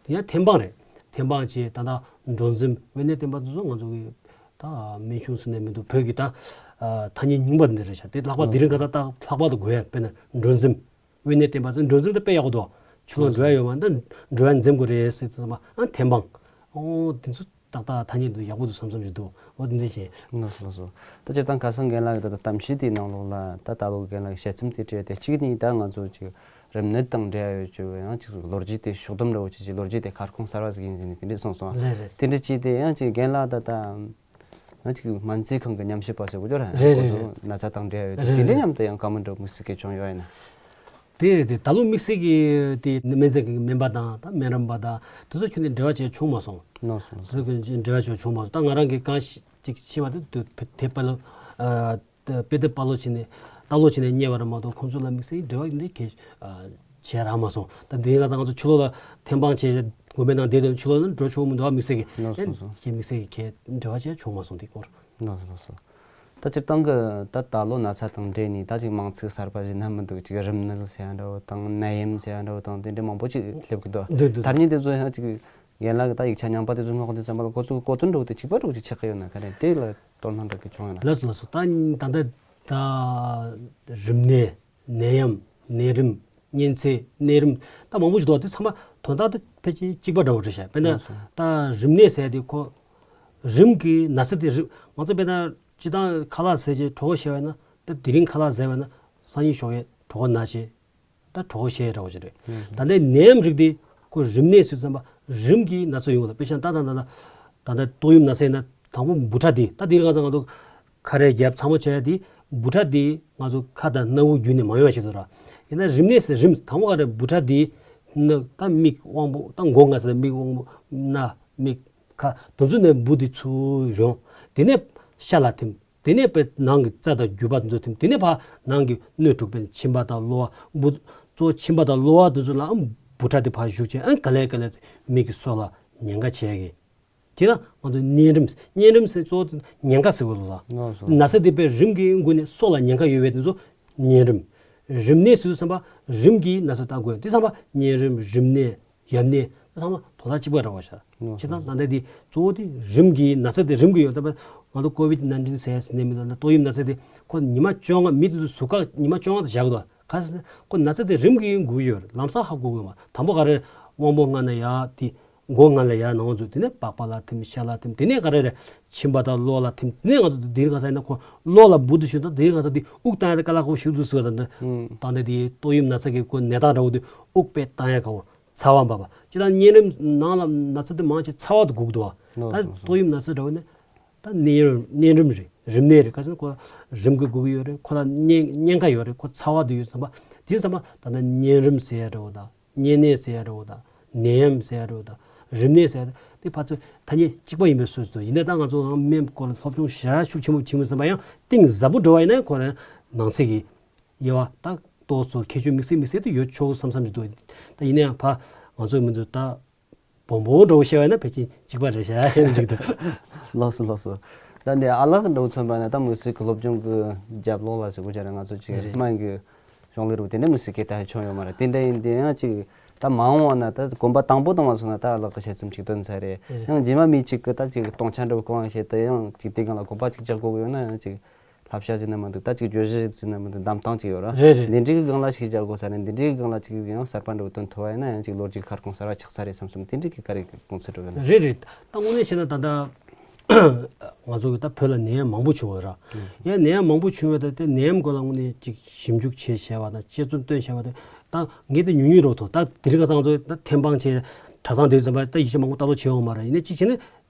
ཡང་ཐེམ་སྤང་རེད། ཐེམ་སྤང་བྱས་ད་ལྟ་འགྲོ་འཛེམ། དབེན་གནས་བསྟེན་པ་དེ་ཚོ་ང་ཚོ་གི་ད་སྨན་གཞུང་ཟེར་ནས་མི་འདུག་བོད་ཀྱི་ད་ཐ་སྙད་རྙིང་པ་འདི་རེད་ཤག་དེ་ལྷག་པར་དེ་རིང་ཁ་སང་ད་ལྷག་པར་དུ་དགོས་ཡ་དཔེར་ན་འགྲོ་འཛེམ། དབེན་གནས་བསྟེན་པ་ཚོ་འགྲོ་འཛེམ་དེ་དཔེ་ཡག་པོ་འདུག་ཕྱི་ལོགས་འགྲོ་ཡ་ཡོད་མ་ད་འགྲོ་ཡ་འཛེམ་དགོས་རེད་ཟེར་ཙམ་མ་ཨ་ཐེམ་སྤང་། ཨོ་དེ་ཚོ་ཏག་ཏག་ཐ་སྙད་འདི་ཡག་པོ་འདུག་བསམ་བསམ་ཞིག་འདུག་འོ་དེ་འདྲ་བྱས། ལགས་སོ་ལགས་སོ། ད་སྤྱིར་བཏང་ཁ་སང་རྒན་ལགས་ཀྱིས་ད་ལྟ་གཏམ་བཤད་དེའི་ནང་ལོགས་ལ་ད་ད་ལོ་རྒན་ལགས་ཀྱི་དཔྱད་རྩོམ་དེ་བྲིས་ཏེ་གཅིག་ནི་ད་ང་ཚོ་ཅིག་རིམས་ནད་དང་འབྲེལ་ཡོད་ཅིག་ཡང་ཅིག་ལོ་རྒྱུས་དེ་ཕྱོགས་བསྡོམས་འདྲ་བོ་ཅིག་ཅིག་ལོ་རྒྱུས་དེ་ཁ་སྐོང་གསར་བ་ཟིག་ཡིན་ཟེར་ནས་དེ་འདྲས་གསུངས་སོང་། རེད་རེད། དེ་འདྲ་བྱས་ཏེ་ཡང་ཅིག་རྒན་ལགས་ད་ད་ང་ཅིག་སྨན་རྩིས་ཁང་གི་ཉམས་ཞིབ་པ་ཟེར་གོ་ཅོ་ར། རེད་རེད་རེད། ན་ཚ་དང་འབྲེལ་ཡོད་རེད་དེ་དེ་འདྲས་རེད། མཉམ་དུ་ཡང་བཀའ་མོལ་འདྲ་བོ་དམིགས་བསལ་གྱི་བྱུང་ཡོད་ཡིན་ན། དེ་རེད་དེ་ད་ལོ་དམིགས་བསལ་གྱི་དེ་སྨན་རྩིས་ཀྱི་སྨན་པ་དང་ད་སྨན་རམས་པ་དང་དེ་ཚོ་ཁྱོན་ནས་འབྲེལ་བ་བྱས་བྱུང་མ་སོང་། ལགས་སོ་ལགས་དེ་ཚོ་ཁྱོན་ནས་འབྲེལ་བ་བྱས་བྱུང་མ་སོང་། ད་ང་རང་གི་གང་ཞིག་ཅིག་ཤེས་པ་དེ་དུ་དེ་དཔེ་ལ་དཔེ་དེབ་པ་ལོ་ཅིག་ནས་ལྟ་ཀློག་བྱས་ནས་རྙེད་པ་རེད་མ་གཏོགས་ཁོང་ཚོ་ལ་དམིགས་བསལ་འབྲེལ་བ་འདི་གས་བྱས་རག་མ་སོང་། ད་འདི་ང་ཚང་ང་ཚོ་ཕྱི་ལོགས་ལ་ཐེམ་སྤང་བྱས་དགོན་པའི་ནང་བསྡད་དུས་ཕྱི་ལོགས་ལ་འགྲོ་ཆོག་མི་འདུག་ཨ་དམིགས་བསལ་གྱི། ལགས་སོ་ལགས་སོ། ཁྱེད་དམིགས་བསལ་གྱི་གས་འབྲེལ་བ་བྱས་བྱུང་མ་སོང་དེ་སྐོར། ལགས་སོ་ལགས་སོ། ད་སྤྱིར་བཏང་གི་ད་ད་ལོ་ན་ཚ་དང་འབྲེལ་ནས་ད་ཅིག་མིང་ཚིག་གསར་པ་ཞིག་སྣ་མི་འདུག་ཅིག་རིམས་ནད་ཟེར་ཡ་འདྲ་བོ་དང་ནད་ཡམས་ཟེར་ཡ་འདྲ་བོ་དང་དེ་འདྲ་མང་པོ་ཅིག་སླེབས་ཀྱི་འདུག་འདུག་འདུག་ད་སྙིང་དེ་ཚོ་ཡང་ཅིག་རྒན་ལགས་ཀྱིས་ད་ཡིག་ཆ་རྙིང་པ་དེ་ཚོ་སྔོག་དུས་ཙམ་པ་ལ་ཁོ་ཚོའི་གོ་དོན་འདྲ་བོ་དེ་གཅིག་པ་འདྲ་བོ་ཅིག་ཆགས་ཀྱི་ཡོད་ན། ག་རེ་དེ་ལ་དོ་སྣང་འདྲ་གི་བྱུང་ཡོད་ན། ལགས་སོ་ལགས་སོ། ད་ད་ལྟ་ད་རིམས་ནད་ནད་ཡམས་ནད་རིམས་གཉན་ཚད་ནད་རིམས་ད་མང་པོ་ཞིག་འདུག་དེ་ཚང་མ་དོན་དག་དེ་ཕལ་ཆེར་གཅིག་པ་འདྲ་བོ་རེད་ཤག་དཔེར་ན་ལགས་སོ། ད་རིམས་ནད་ཟེར་དེ་ཁོ་རིམས་ཀྱི་ན་ཚ་དེ་རིམས་ང་ཚོ་དཔེར་ན་སྤྱིར་བཏང་ཁ་ལག་ཟས་བྱས་གྲོད་ཁོག་བཤལ་བ་ན་ད་དེ་རིང་ཁ་ལག་ཟས་པ་ན་སང་ཉིན་ཞོགས་པ་གྲོད་ཁོག་ན་བྱས། ད་གྲོད་ཁོག་བཤལ་འདྲ་བོ་ཞིག་རེད། ད་ལྟའི་ནད་ཡམས་རིགས་དེ་ཁོ་རིམས་ནད་ཟེར་ཙམ་པ་རིམས་ཀྱི་ན་ཚ་ཡོང་གི་འདུག་དཔེ་ཆ་ད་ད་ད་ད་ད་ལྟ་ཏོག་དབྱིབས་ན་ཚ་ཡིན་ན་དང་པོ་འབུ་ཕྲ་དེ་ད་དེ་རིང་ང་ཚོ་ང་ཚོ་ཁ་རས་བརྒྱབ་ཚང་མ་བྱས་དེ་འབུ་ཕྲ་དེ་ང་ཚོ་ཁ་དང་སྣ་བུག་བརྒྱུད་ནས་མ་ཡོང་བ་ཞིག་འདུག་ར། ཡིན་ན་རིམས་ནད་ཟེར་རིམས་དང་པོ་ག་རེ་འབུ་ཕྲ་དེ་ནི་ད་མིག་དབང་པོ་ད་མགོ་ང་ཟེར་མིག་དབང་པོ་སྣ་མིག་ཁ་དེ་ཚོ་ནས་འབུ་དེ་ཚུར་ཡོང་དེ་ནས་ཤ་ལ་ཐིམ། དེ་ནས་པའི་ནང་གི་རྩ་དང་རྒྱུ་བ་དེ་ཚོ་ཐིམ། དེ་ནས་ཕར་ནང་གི་སྣོད་དྲུག་པའི་མཆིན་པ་དང་གློ་བ་འབུ་གཙོ་བོ་མཆིན་པ་དང་གློ་བ་དེ་ཚོ་ལའང་འབུ་ཕྲ་དེ་ཕར་ཞུགས་བྱས་ཨ་ག་ལེ་ག་ལེ་མིག་གི་སོ་ལ་ཉེན་ཁ་བྱས་གི། དེ་ལ་ང་ཚོ་གཉན་རིམས་གཉན་རིམས་ཟེར་གཙོ་བོ་དེ་ཉེན་ཁ་ཟེར་བ་ལ། ལགས་སོ། ན་ཚ་དེ་པའི་རིམས་ཀྱི་སྒོ་ནས་སོ་ལ་ཉེན་ཁ་ཡོད་པའི་དེ་ཚོ་གཉན་རིམས། རིམས་ནད་ཟེར་དུས་ཙམ་པ་རིམས་ཀྱི་ན་ཚ་ལྟ་དགོས་དེ་ཙམ་པ་གཉན་རིམས་རིམས་ནད། ཡབ་ནས་ཚང་མ་དོ་ཐག་གཅིག་པ་རེད་བ་ཤག་ལགས་སོ། ཇི་ལྟར་ད་ལྟ་འདི་གཙོ་བོ་དེ་རིམས་ཀྱི་ན་ཚ་དེ་རིམས་ཀྱི་ཡོད་ད་པ་ང་ཚོ་ཀོ་བིད་ནན་ཏིན་ཟེར་ནས་མི་འདུག་ན་ཏོག་དབྱིབས་ན་ཚ་དེ་ཁོ་ཉི་མ་བཅོ་ལྔ་མི་དེ་ཚོ་ཟུར་བཀག་ཉི་མ་བཅོ་ལྔ་དེ་བཞག་གི་འདུག་ག་ཟེར་ན་ཁོ་ན་ཚ་དེ་རིམས་ཀྱི་འགོས་ཡོད་རེད། ལམ་སང་ཧ་གོ་གི་མ་དང་པོ་ག་རེ་དབང་པོ་ལྔ་ན་ཡ་དེ་མགོ་ལྔ་ལ་ཡ་ནང་ཚོ་དེ་ནས་པགས་པ་ལ་ཐིམ་ཤ་ལ་ཐིམ་དེ་ནས་ག་རེ་རེད་མཆིན་པ་དང་གློ་ལ་ཐིམ་དེ་ནས་ང་ཚོ་དེ་རིང་ཁ་སང་ཡིན་ན་ཁོ་གློ་ལ་འབུ་དེ་ཞུ་ད་དེ་རིང་ཁ་སང་དེ་དབུགས་བཏང་ཡ་དེ་དཀའ་ལས་ཁག་པོ་ཞིག་འདུག་ཟེར་བ་དང་དེ་ད་ལྟ་དེ་ཏོག་དབྱིབས་ན་ཚ་གི་ཁོ་ནད་རྟགས་འདྲ་བོ་དེ་དབུགས་དཔེ་བཏང་ཡ་ཁག་པོ། ཚ་བ་འབབ་པ། ཅི་ལྟར་གཉན་རིམས་ནང་ལ་ན་ཚ་དེ་མང་ཆེ་ཚ་བ་དེ་འགུག་འདུག་བ། ལགས་ད་སོ་ལགས་སོ། ཏོག་དབྱིབས་ན་ཚ་འདྲ་བོ་ནི་ད་གཉན་རིམས་གཉན་རིམས་རེད། རིམས་ནད་རེད། ག་ཟེར་ན་ཁོ་རིམས་ཀྱིས་འགུག་གི་ཡོད་རེད། ཁོ་ལ་གཉན་གཉན་ཁ་ཡོད་རེད། ཁོ་ཚ་བ་དེ་ཡོད་ཙམ་པ་དེ་ཙམ་པ་ད་ལྟ་གཉན་རིམས་ཟེར་ཡ་འདྲ་བོ་དང་གཉན་ནད་ཟེར་ཡ་འདྲ་བོ་དང་ནད་ཡམས་ཟེར་ཡ་འདྲ་བོ་དང་རིམས་ནད་ཟེར་ཡ་དེ་ཕར་ཚུར་ཐ་སྙད་གཅིག་པ་ཡིན་པའི་བཟོ་ཞིག་འདུག་ཡིན་ན་ད་ང་ཚོ་སྨན་སྐོར་ལ་སློབ་སྦྱོང་ཞེ་དྲག་ཤུགས་ཆེན་པོ་བྱེད་མི་ཙམ་པ་ཡང་གཏིང་ཟབ་པོ་འགྲོ་བ་ཡིན་ན་ཁོ་རང་ནང་གསེས་ཀྱི་དབྱེ་བ་ད། ཏོག་ཙམ་ཁྱད་ཆོས་དམིགས་བསལ་དམིགས་བསལ་དུ་ཡོད་ཆོག་བསམ་བསམ་ཞིག་འདུག་ད་ཡིན་ན་ཡང་ཕ་ང་ཚོའི་མི་ཚོ་ད་སྦོམ་སྦོམ་འདྲ་བོ་བཤད་པ་ཡིན་ན་ཕལ་ཆེར་གཅིག་པ་རེད་ཤག་བཤད་ན་འགྲིག་འདུག་ལགས་སོ་ལགས་སོ། ད་འདི་ཨ་ལགས་འདྲ་བོ་མཚོན་པ་ན་ད་མི་སེར་གྱི་སློབ་སྦྱོང་གི་རྒྱབ་ལོགས་ལ་ཟེར་དགོས་ཆ་རེད། ང་ཚོ་ཅིག་རེད། སྨན་གྱི་གཞུང་ལས་རུ་དེ་འདྲ་མི་སྲིད་སྐད་ད་ཆོག་ཡོད་མ་རེད། དེ་འདྲ་ཡིན་དེ་ཡང་ཅིག་ད་མ་འོངས་བ་ན་ད་གོམ་པ་དང་པོ་བཏང་བ་སོང་ན་ད་ལག་ཏུ་བྱེད་ཙམ་ཅིག་སྟོན་ཚར་རེད། ཡང་རྗེས་མ་མི་གཅིག་གི་ད་ཅིག་སྟོང་ཆ་འདྲ་བོ་གང་བྱེད་དེ་ཡང་ཅིག་དེ་སྒང་ལ་གོམ་པ་ཅིག་རྒྱག་དགོས་ཀྱི་ཡོད་ན་ཡང་ཅིག་བསླབ་བྱ་ཟེར་ན་མི་འདུག་ད་ཅིག་བརྗོད་གཞི་ཟེར་ན་མི་འདུག་གདམ་སྟངས་ཅིག་ཡོད་ར། རེད་རེད། འདི་འདྲའི་གི་སྒང་ལ་ཅིག་རྒྱག་དགོས་ས་རེད། འདི་འདྲའི་གི་སྒང་ལ་ཅིག་ཡང་གསར་པ་འདྲ་བོ་སྟོན་ཐུབ་པ་ཡིན་ན་ཡང་ཅིག་ལོ་རྒྱུས་ཁར་གོང་གསར་བ་ཆགས་ས་རེད་བསམ་སོང་། དེ་འདྲའི་གི་ག་རེ་དགོངས་ཚུལ་འགྲོ་གི་ན། རེད་རེད། ད་དངོས་གནས་བྱས་ན་ད་ལྟ་ང་ཚོ་གི་ད་བོད་ལ་ནད་ཡམས་མང་པོ་བྱུང་བ་ར། ཡང་ནད་ཡམས་མང་པོ་བྱུང་བ་ད་དེ་ནད་ཡམས་སྐོར་ལ་དངོས་གནས་ཅིག་ཞིབ་འཇུག་བྱས་བྱས་པ་དང་དཔྱད་རྩོམ་བཏོན་བྱས་པ་དེ་ད་ངས་དེ་ཉུང་ཉུང་རོགས་ཐོག་ད་དེ་རིང་ཁ་སང་ང་ཚོ་ད་ཐེམ་སྤང་བྱས་གྲྭ་ཚང་དེ་ཚོ་ད་ཡིག་ཆ་མང་པོ་ལྟ་རྟོག་བྱས་ཡོང་མ་རེད། ཡིན་ནའི་གཅིག་བྱས་ན་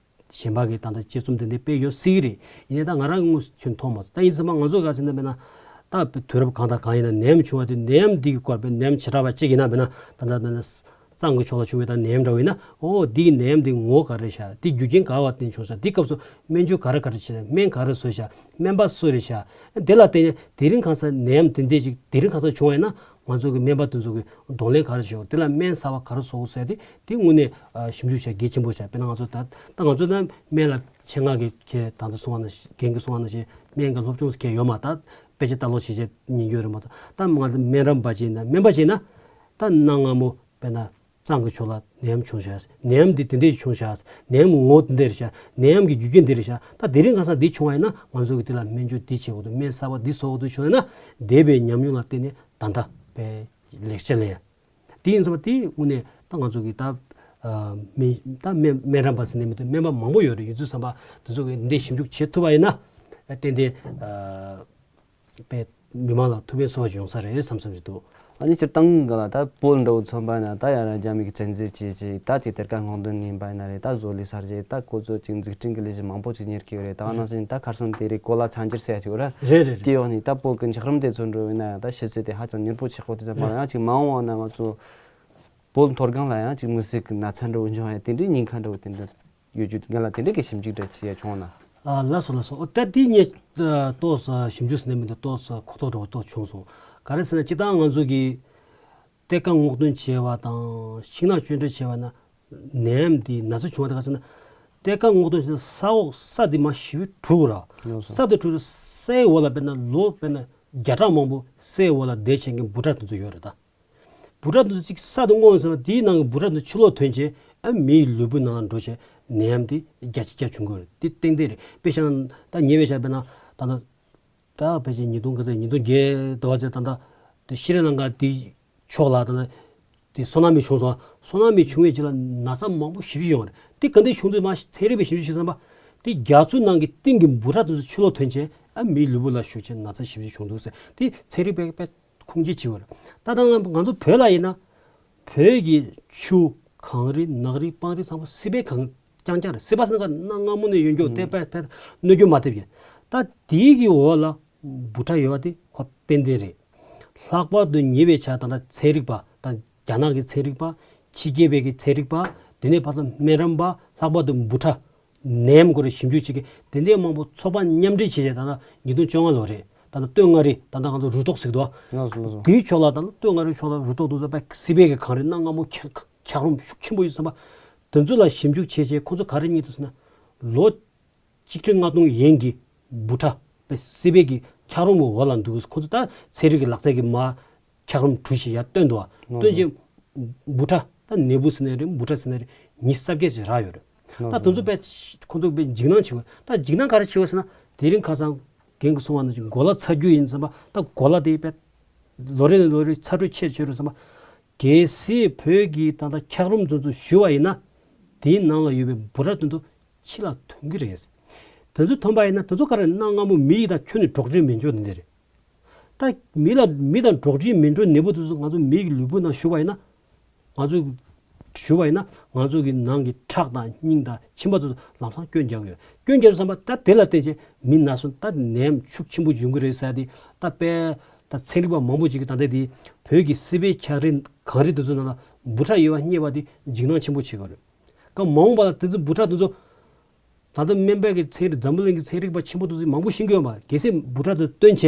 གཞན་པ་གི་ད་ལྟ་དཔྱད་རྩོམ་དེ་འདྲ་དཔེ་ཡོད་སྲིད་ཀྱི་རེད། ཡིན་ནའི་ད་ང་རང་དངོས་སུ་ཁྱོན་མཐོང་མ་སོང་། ད་ཡིན་ཙང་མ་ང་ཚོ་ག་ཚོད་ན་མེད་ན་ད་དུས་རབས་གང་དང་གང་ཡིན་ན་ནད་ཡམས་བྱུང་བ་དེ་ནད་ཡམས་འདི་གི་སྐོར་དཔེ་ནད་ཡམས་བྱེ་བྲག་པ་གཅིག་ཡིན་ན་མེད་ན་ད་ལྟ་མེད་ན། གཙང་གི་ཕྱོགས་ལ་བྱུང་བའི་ད་ནད་ཡམས་འདྲ་བོ་ཡིན་ན། ཨོ་འདི་གི་ནད་ཡམས་འདི་ངོ་ག་རེ་ཤག་འདི་རྒྱུ་རྐྱེན་ག་བ་བརྟེན་བྱུང་ཤག་འདི་སྐབས་སུ་སྨན་བཅོས་ག་རེ་ག་རེ་བྱས་ཤག་སྨན་ག་རེ་བཟོས་ཤག་སྨན་པ་སུ་རེད་ཤག་དེ་ལ་བརྟེན་ནས་དེ་རིང་ཁ་སང་ནད་ཡམས་དེ་འདྲས་ཅིག་དེ་རིང་ཁ་སང་བྱུང་བ་ཡིན་ན་ང་ཚོ་གི་སྨན་པ་དེ་ཚོ་གི་གདོང་ལེན་ག་རེ་བྱེད་དགོས། དེ་ལ་སྨན་གསར་བ་ག་རེ་བཟོ་དགོས་ཟེར་དེ་དེ་དངོས་གནས་ཞིབ་འཇུག་བྱ་གལ་ཆེན་པོ་ཆགས། དཔེར་ན་ང་ཚོ་ད་ད་ང་ཚོ་ད་སྨན་ལ་ཆེད་མངགས་ཀྱི་ཆེད་ད་ལྟ་གསུང་བ་ན་རྒན་གྱི་གསུང་བ་ན་བཞིན་སྨན་གྱི་སློབ་སྦྱོང་ཟེར་མཁན་ཡོད་མ་ད་དཔེ་ཆ་ལྟ་ཀློག་བྱེད་བྱེད་ཉན་རྒྱུ་རེད་མ་གཏོགས། ད་ང་ཚོ་སྨན་རམས་པ་བྱས་ན་སྨན་པ་བྱས་ན་ད་གནའ་སྔ་མོ་དཔེར་ན་གཙང་གི་ཕྱོགས་ལ་ནད་ཡམས་བྱུང་ཤག་ནད་ཡམས་འདི་དེ་འདྲས་བྱུང་ཤག་ནད་ཡམས་ངོ་བོ་འདི་འདྲས་རེད་ཤག་ནད་ཡམས་ཀྱི་རྒྱུ་རྐྱེན་འདི་རེད་ཤག་ད་དེ་རིང་ཁ་སང་འདི་བྱུང་བ་ཡིན་ན་ང་ཚོ་གི་དེ་ལ་སྨན་བཅོས་འདི་བྱེད་དགོས་འདུག་སྨན་གསར་པ་འདི་བཟོ་དགོས་འདུག་བྱུང་ཡིན་ན་འདས་པའི་ཉམས་མྱོང་ལ་བརྟེན་ནས་ད་ལྟ་དཔེ་ལེགས་ཆ་ལེན་ཡ། དེ་ཡིན་ཙང་དེ་དངོས་གནས་ད་ང་ཚོ་གི་ད་སྨན་ད་སྨན་སྨན་རམས་པ་ཟེར་ནས་མི་འདུག་སྨན་པ་མང་པོ་ཡོད་རེད། ཡོད་ཚུལ་བསམ་པ་དེ་ཚོ་གི་འདི་ཞིབ་འཇུག་བྱེད་ཐུབ་པ་ཡིན་ན་ཏན་ཏན་དཔེ་མི་མང་ལ་ཐུགས་ཕན་གསོས་པ་ཡོང་ས་རེད་བསམ་བསམ་ཞིག་འདུག་ཨ་ནི་སྤྱིར་བཏང་གི་ལ་ད་བོད་འདྲ་བོ་མཚོན་པ་ན་ད་ཡ་ར་རྒྱ་མི་གི་བཙན་འཛུལ་བྱས་རྗེས་ད་ཅིག་གཏེར་ཁ་སྔོག་འདོན་ཡིན་པ་ཡིན་ན་རེད། ད་བཟོ་ལས་གསར་བརྗེ་ད་ཁོ་ཚོ་ཅིག་འཛུགས་སྐྲུན་གི་ལས་གཞི་མང་པོ་ཅིག་གཉེར་གི་ཡོད་རེད། ད་ག་ནང་བཞིན་ད་ཁར་སང་དེ་རིང་གོ་ལ་ཚ་འགྱུར་ཟེར་ཡ་ཅིག་ཡོད་ར། རེད་རེད་རེད། དེ་འོག་ནས་ད་བོད་གི་འཁྱགས་རོམ་དེ་ཚོ་འགྲོ་ཡིན་ན་ཡང་ད་ཕྱི་ཚུལ་དེ་ཧ་ཅང་མྱུར་པོ་ཆགས་ཁོ་དེ་ཚོ་མ་རེད། ཡང་ཅིག་མ་འོངས་བ་ན་ང་ཚོ་བོད་མཐོ་སྒང་ལ་ཡང་ཅིག་མི་སེར་གི་ན་ཚ་འདྲ་བོ་འབྱུང་ཡ་དེ་འདྲའི་ཉེན་ཁ་འདྲ་བོ་དེ་འདྲ་ཡོད་རྒྱུ་ང་ལ་དེ་འདྲ་གི་ཞིབ་འཇུག་འདྲ་བྱེད་ཡ་བྱུང་ན། ཨ་ལགས་སོ་ལགས་སོ། ཨོ་ད་དེ་ངས་ཏོག་ཙམ་ཞིབ་འཇུག་ཟེར་ནས་མི་འདུག་ཏོག་ཙམ་གོ་རྟོགས་འདྲ་བོ་ཏོག་བྱུང་སོང་། ག་རེ་ཟེར་ན་སྤྱིར་བཏང་ང་ཚོ་གི་གཏེར་ཁ་སྔོག་འདོན་བྱས་པ་དང་ཤིང་ནགས་གཅོད་འབྲེག་བྱས་པ་ན་ནད་ཡམས་འདི་ན་ཚ་བྱུང་བ་དེ་ག་ཟེར་ན། གཏེར་ཁ་སྔོག་འདོན་བྱས་ན་ས་འོག་ས་འདི་མར་ཞིབ་འཁྲུག་ར། ལགས་སོ། ས་དེ་འཁྲུག་ར་སའི་འོག་ལ་དཔེར་ན་ལོ་དཔེར་ན་བརྒྱ་ཕྲག་མང་པོ་སའི་འོག་ལ་བསྡད་བྱེད་མཁན་འབུ་ཕྲ་དེ་ཚོ་ཡོད་རེད་ད། འབུ་ཕྲ་དེ་ཚོ་གཅིག་ས་དེ་སྔོག་ཟིན་ན་དེའི་ནང་གི་འབུ་ཕྲ་དེ་ཚོ་ཕྱི་ལོགས་ཐོན་བྱས་ཨ་མིའི་ལུས་པོའི་ནང་ལ་འགྲོ་བྱས་ནད་ཡམས་དེ་རྒྱ་ཆེ་རྒྱ་ཆུང་གི་རེད། དེ་ཏན་ཏན་རེད། དཔེ་བཞག་ན་ད་ཉེ་བའི་ཆར་དཔེར་ན་ད་ལྟ་ད་ཕལ་ཆེར་ཉིས་སྟོང་ག་ཚོད་ཉིས་སྟོང་བརྒྱད་ཟླ་བ་ཚོད་ད་ལྟ་དེ་ཤྲི་ལང་ཀ་དེ་ཕྱོགས་ལ་ད་ལྟ་དེ་སོ་ན་མི་བྱུང་སོང་། སོ་ན་མི་བྱུང་བའི་རྗེས་ལ་ན་ཚ་མང་པོ་ཞེ་པོ་ཅིག་ཡོང་བ་རེད། དེ་ག་འདྲ་བྱུང་དུས་མ་ཚན་རིག་པས་ཞིབ་འཇུག་བྱས་ཙམ་པ་དེ་རྒྱ་མཚོའི་ནང་གི་གཏིང་གི་འབུ་ཕྲ་དེ་ཚོ་ཕྱི་ལོགས་ཐོན་བྱས་ཨ་མིའི་ལུས་པོ་ལ་ཞུགས་བྱས་ན་ཚ་ཞེ་པོ་ཅིག་བྱུང་འདུག་ཟེར་དེ་ཚན་རིག་པས་དཔེ་ཁུངས་སྐྱེལ་བྱས་པ་རེད། ད་ལྟ་ང་ང་ཚོ་བོད་ལ་ཡིན་ན་བོད་ཀྱི་ཆུ་གངས་རི་ནགས་རི་སྤང་རི་ཚང་མ་སྲིད་པའི་གངས་རྐྱང་རྐྱང་རེད། སྲིད་པ་ཟེར་ན་ག་གནའ་སྔ་མོ་ནས་ཡོད་མཁན་དེ་དཔེ་དཔེ་གནོད་སྐྱོན་མ་ཐེབས་ཀྱི། ད་དེའི་གི་འོག་ལ་འབུ་ཕྲ་ཡོད་པ་དེ་ཁོ་ཏན་ཏན་རེད། ལྷག་པར་དུ་ཉེ་བའི་ཆར་ད་ལྟ་ཚན་རིག་པ་དང་རྒྱ་ནག་གི་ཚན་རིག་པ་ཕྱི་རྒྱལ་བའི་གི་ཚན་རིག་པ་དེ་ནས་ཕར་ཚུར་སྨན་རམས་པ་ལྷག་པར་དུ་འབུ་ཕྲ་ནད་ཡམས་སྐོར་ཞིབ་འཇུག་བྱེད་མཁན་དེ་འདྲའི་མང་པོ་ཚོགས་པ་མཉམ་འབྲེལ་བྱས་བྱས་ད་ལྟ་ཉིས་སྟོང་བཅོ་ལྔ་ལོ་རེད། ད་ལྟ་སྟོད་མངའ་རིས་ད་ལྟ་ང་ཚོ་རུ་ཐོག་ཟེར་གི་འདུག་ལགས་སོ་ལགས་སོ། དེའི་ཕྱོགས་ལ་ད་ལྟ་སྟོད་མངའ་རིས་ཕྱོགས་ལ་རུ་ཐོག་འདུག་ས་དཔེ་སྲིད་པའི་གི་གངས་རི་གནའ་སྔ་མོ་འཁྱགས་འཁྱགས་རོམ་ཤུགས་ཆེན་པོ་ཡོད་བསམ་པ། དེ་ཚོ་ལ་ཞིབ་འཇུག་བྱས་བྱས་ཁོ་ཚོ་ག་རེ་རྙེད་འདུག་ཟེར་ན། ལོ་གཅིག་ཁྲི་ལྔ་སྟོང་ཡན་གྱི་འབུ་ཕྲ་དཔེ་སྲིད་པའི་གི་འཁྱགས་རོམ་གི་འོག་ལ་འདུག་ཁོ་ཚོ་ད་ཚན་རིག་གི་ལག་རྩལ་གྱི་མ་འཁྱགས་རོམ་གྲུ་ཞིག་ཡར་བཏོན་འདུག་བ། བཏོན་རྗེས་འབུ་ཕྲ་ད་ནད་འབུ་ཟེར་ནའི་རེད། འབུ་ཕྲ་ཟེར་ནའི་རེད། ཉི་ཤུ་རྩ་བརྒྱད་ཅིག་རག་ཡོད་རེད། ད་དེ་ཚོ་དཔེ་ཁོ་ཚོ་དཔེ་འཇིགས་སྣང་ཆེ་བ། ད་འཇིགས་སྣང་ག་རེ་ཆེ་བ་ཟེར་ན་དེ་རིང་ཁ་སང་རྒན་གྱིས་གསུངས་པ་ནང་བཞིན་གོ་ལ་ཚ་རྒྱུ་ཡིན་བསམ་པ། ད་གོ་ལ་དེ་དཔེ་ལོ་རེ་ནས་ལོ་རེ་ཚ་དྲོད་ཆེ་ཆེ་རུ་བསམ་པ། གལ་སྲིད་བོད་ཀྱི་ད་ལྟ་འཁྱགས་རོམ་ཚོ་ཚོ་ཞུ་བ་ཡིན་ན་དེའི་ནང་ལ་ཡོད་པའི་འབུ་ཕྲ་དེ་ཚོ་ཕྱི་ལ་ཐོན་གྱི་རེད། དེ་ཚོ་ཐོན་པ་ཡིན་ན་དེ་ཚོ་ག་རེ་གནའ་སྔ་མོ་མི་ཡིས་ད་ཁྱོན་ནས་འགྲོགས་འདྲིས་མི་འགྲོ་འདི་འདྲ་རེད། ད་མི་ལ་མི་དང་འགྲོགས་འདྲིས་མི་འགྲོ་ནད་འབུ་དེ་ཚོ་ང་ཚོ་མི་གི་ལུས་པོའི་ནང་ཞུགས་པ་ཡིན་ན། ང་ཚོ་ཞུགས་པ་ཡིན་ན་ང་ཚོ་གི་ནང་གི་ཁྲག་དང་སྙིང་དང་མཆིན་པ་དེ་ཚོ་ལམ་སང་སྐྱོན་རྒྱག་གི་ཡོད། སྐྱོན་རྒྱག་དུས་ཙམ་པ་ད་དེ་ལ་བརྟེན་བྱས་མི་ན་སོང་ད་ནད་ཤུགས་ཆེན་པོ་འབྱུང་གི་རེད་ཟེར་ཏེ། ད་དཔེ་ད་ཚན་རིག་པ་མང་པོ་ཅིག་གིས་ད་ལྟ་དེ་བོད་ཀྱི་སྲིད་པའི་འཁྱགས་རི་གངས་རི་དེ་ཚོའི་ནང་ལ་འབུ་ཕྲ་ཡོད་པ་རྙེད་པ་དེ་འཇིགས་སྣང་ཆེན་པོ་བྱེད་ཀྱི་རེད། ཀ་མ་འོངས་པ་ལ་དེ་ཚོ་འབུ་ཕྲ་དེ་ཚོ་ད་ལྟ་སྨན་པའི་གི་ཚན་རིག་འཛམ་བུ་གླིང་གི་ཚན་རིག་པ་ཆེན་པོ་དེ་ཚོས་མང་པོ་ཤེས་ཀྱི་ཡོད་མ་རེད། གལ་སྲིད་འབུ་ཕྲ་དེ་བཏོན་བྱས་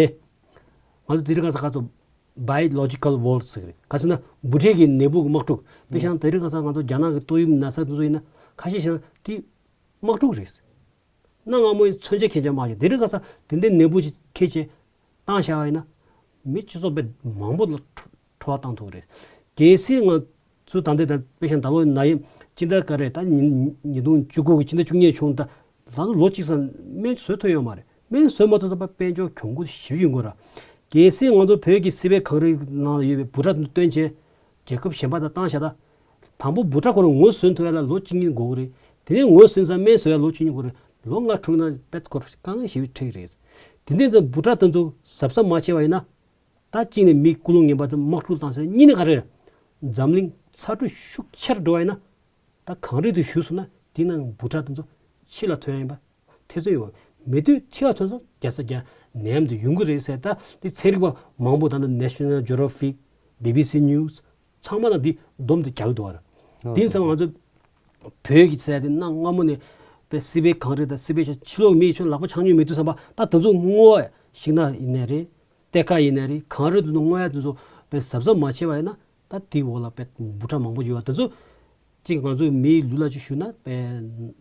ང་ཚོ་དེ་རིང་ཁ་སང་ཁ་ཚོ་ biological war ཟེར་གི་རེད། ག་ཟེར་ན་འབུ་ཕྲུག་གི་ནད་འབུ་གི་དམག་འཁྲུག་དཔེ་བཞག་ན་དེ་རིང་ཁ་སང་ང་ཚོ་རྒྱ་ནག་གི་ཏོག་དབྱིབས་ན་ཚ་དེ་ཚོ་ཡིན་ན་ཁ་ཤས་བཞག་ན་དེ་དམག་འཁྲུག་རེད། གནའ་སྔ་མོའི་མཚོན་ཆ་མཁན་ཆ་དམག་ཆ་དེ་རིང་ཁ་སང་དེ་འདྲའི་ནད་འབུ་ཞིག་ཁྱེར་བྱས་བཏང་བཞག་པ་ཡིན་ན་མི་སྤྱི་ཚོགས་དཔེ་མང་པོ་ལ་འཁྲུག་འཁྲུག་པ་བཏང་ཐུབ་ཀྱི་རེད། གལ་སྲིད་ང་ཚོ་ད་ལྟའི་ད་དཔེ་བཞག་ན་ད་ལོ་ན་ཡི་སྤྱི་ཟླ་ག་རེ་ད་ཉིས་ཉིས་སྟོང་བཅུ་དགུ་གི་སྤྱི་ཟླ་བཅུ་གཉིས་བྱུང་ད་ད་ལོ་གཅིག་ཙམ་སྨན་བཟོ་ཐུབ་ཡོད་མ་རེད། སྨན་བཟོ་མ་ཐུབ་ཙམ་པ་དཔལ་འབྱོར་གྱོང་གུད་ཞེ་པོ་ཡོང་གི་རེད། གལ་སྲིད་ང་ཚོ་བོད་ཀྱི་སྲིད་པའི་གངས་རི་ནང་ལ་ཡོད་པའི་འབུ་ཕྲ་དེ་བཏོན་བྱས་རྒྱལ་ཁབ་གཞན་པ་དང་བཏང་བཞག་ད། དང་པོ་འབུ་ཕྲ་ཁོ་རང་ངོས་ཟིན་ཐུབ་ཡ་ལ་ལོ་གཅིག་གཉིས་འགོར་གི་རེད། དེ་ནས་ངོས་ཟིན་ཙང་སྨན་བཟོ་ཡ་ལོ་གཅིག་གཉིས་འགོར་རེད། ལོ་ལྔ་དྲུག་ནང་དཔེ་ཁོ་རང་དཀའ་ངལ་ཞེ་པོ་འཕྲད་ཀྱི་རེད། དེ་འདྲ་ཙང་འབུ་ཕྲ་དེ་ཚོ་གཟབ་གཟབ་མ་བྱས་པ་ཡིན་ན། ད་གཅིག་ནས་མི་ཀུན་སློང་ངན་པ་དང་དམག་འཁྲུག་བཏང་ཟེར། གཉིས་ནས་ག་རེ་རེད། འཛམ་གླིང་ཚ་དྲོད་ཤུགས་ཆེར་འགྲོ་བ་ཡིན་ན། ད་གངས་རི་དུ་བཞུར་སོང་ན་དེ་ནང་འབུ་ཕྲ་དེ་ཚོ་ཕྱི་ལ་ཐོན་ཡིན་པ་ཐེ་ཚོམ་ཡོད་པ་མེད་དུས་ཕྱི་ལ་ཐོན་ཙང་བརྒྱ་ཆ་བརྒྱ་ནད་ཡམས་དེ་ཡོང་གི་རེད་ཟེར། ད་དེ་ཚན་རིག་པ་མང་པོ་ད་ལྟ་National Geographic, BBC News ཚང་མ་ལ་འདི་སྡོམ་དེ་རྒྱག་གི་འདུག་བ། འདི་ཚང་མ་ང་ཚོ་བོད་ཀྱི་ཚད་དེ་གནའ་སྔ་མོ་ནས་དཔེ་སྲིད་པའི་གངས་རི་དང་སྲིད་པའི་ཆ་ཕྱི་ལོགས་མི་ཡི་ཆོས་ལག་པ་འཆང་མྱོང་མེད་དུས་ཙམ་པ་ད་དེ་ཚོ་བསྔོ་བ་ཤིང་ནགས་ཡིན་ནའི་རེད། གཏེར་ཁ་ཡིན་ནའི་རེད། གངས་རི་དེ་ཚོ་བསྔོ་ཡ་དེ་ཚོ་དཔེ་གཟབ་གཟབ་མ་བྱས་པ་ཡིན་ན་ད་དེའི་འོག་ལ་དཔེ་འབུ་ཕྲ་མང་པོ་ཡོད་པ་དེ་ཚོ་གཅིག་ང་ཚོའི་མིའི་ལུས་ལ་ཅིག་ཞུགས་ན་དཔེ་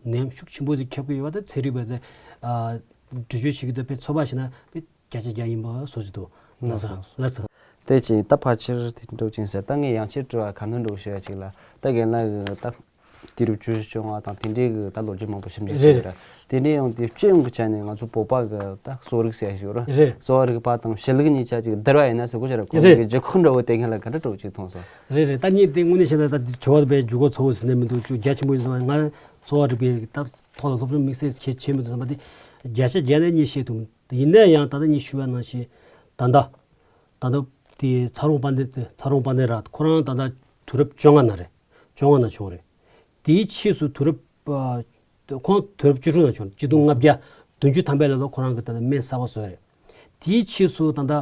ནད་ཡམས་ཤུགས་ཆེན་པོ་ཞིག་ཁྱབ་ཀྱི་ཡོད་པ་དེ་ཚན་རིག་པས་དེ་ཨ་འགྲེལ་བརྗོད་བྱེད་ཀྱི་འདུག་དཔེ་ཚོད་དཔག་བྱས་ན་དཔེ་བརྒྱ་ཆ་བརྒྱ་ཡིན་པ་བཟོ་ཅིག་འདུག་ལགས་སོ། ལགས་སོ། དེ་ཅིང་ད་ཕལ་ཆེར་དེ་འགྲོ་ཅིང་ཟེར། ད་ངས་ཡང་ཕྱིར་དྲི་བ་ཁ་སྣོན་འགྲོ་ཞུ་ཡ་ཅིག་ལ། ད་རྒན་ལགས་ད་དུས་རབས་བཅུ་བཅོ་ལྔ་དང་དེ་འདྲའི་གི་ད་ལོ་རྒྱུས་མང་པོ་ཞིབ་འཇུག་རེད་བྱས་ར། དེ་ནས་ཡང་དེ་སྤྱི་ཡོངས་ཀྱི་ཆ་ནས་ང་ཚོ་བོད་པ་གི་ད་གསོ་རིག་ཟེར་ཡ་ཞིག་ཡོད་ར། རེད། གསོ་བ་རིག་པ་དང་གཞི་ལུགས་གཉིས་ཆ་ཅིག་བསྡུར་བ་ཡིན་ན་ཟེར་གོ་ཅི་ར། ཁོང་རེད། གི་ལྗིད་ཁོག་འདྲ་བོ་དེ་སྔོན་ལ་ག་འདྲ་འགྲོ་ཅིག་མཐོང་སོང་། རེད་རེད། ད་ངས་དེ་དངོས་གནས་བཤད་ན་ད་དྲི་བ་དེ་དཔེ་འཇུག་གོ་ཚ་བོ་ཟེར་ནས་མི་འདུག་ཅུ་རྒྱ་ཆེན་པོ་ཡིན་སོང་། ང་གསོ་བ་རིག་པའི་ད་ཐོག་ལ་སློབ་སྦྱོང་དམིགས་བསལ་ཁྱད་ཆེ་མི་འདུག་བསམ་པ་དེ་བརྒྱ་ཆ་བརྒྱ་ནས་གཉིས་བཤད་ཐུབ། ཡིན་ན་ཡང་ད་ལྟ་ངས་ཞུ་བ་ནང་བཞིན་ད་ལྟ་ད་ལྟ་དེ་ཚ་རོང་དཔལ་ལྡན་དེ་ཚ་རོང་དཔལ་ལྡན་ར་ཁོ་རང་ད་ལྟ་དུས་རབས་བཅོ་ལྔ་ན་རེད། བཅོ་ལྔ་ན་བྱུང་རེད། དེའི་ཕྱིས་སུ་དུས་རབས་ཨ་ཁོང་དུས་རབས་བཅུ་དྲུག་ན་བྱུང་རེད། ཆིག་སྟོང་ལྔ་བརྒྱ་བདུན་ཅུ་ཐམ་པའི་ལོ་ལ་ཁོ་རང་གིས་ད་ལྟ་སྨན་གསར་པ་བཟོས་རེད། དེའི་ཕྱིས་སུ་ད་ལྟ་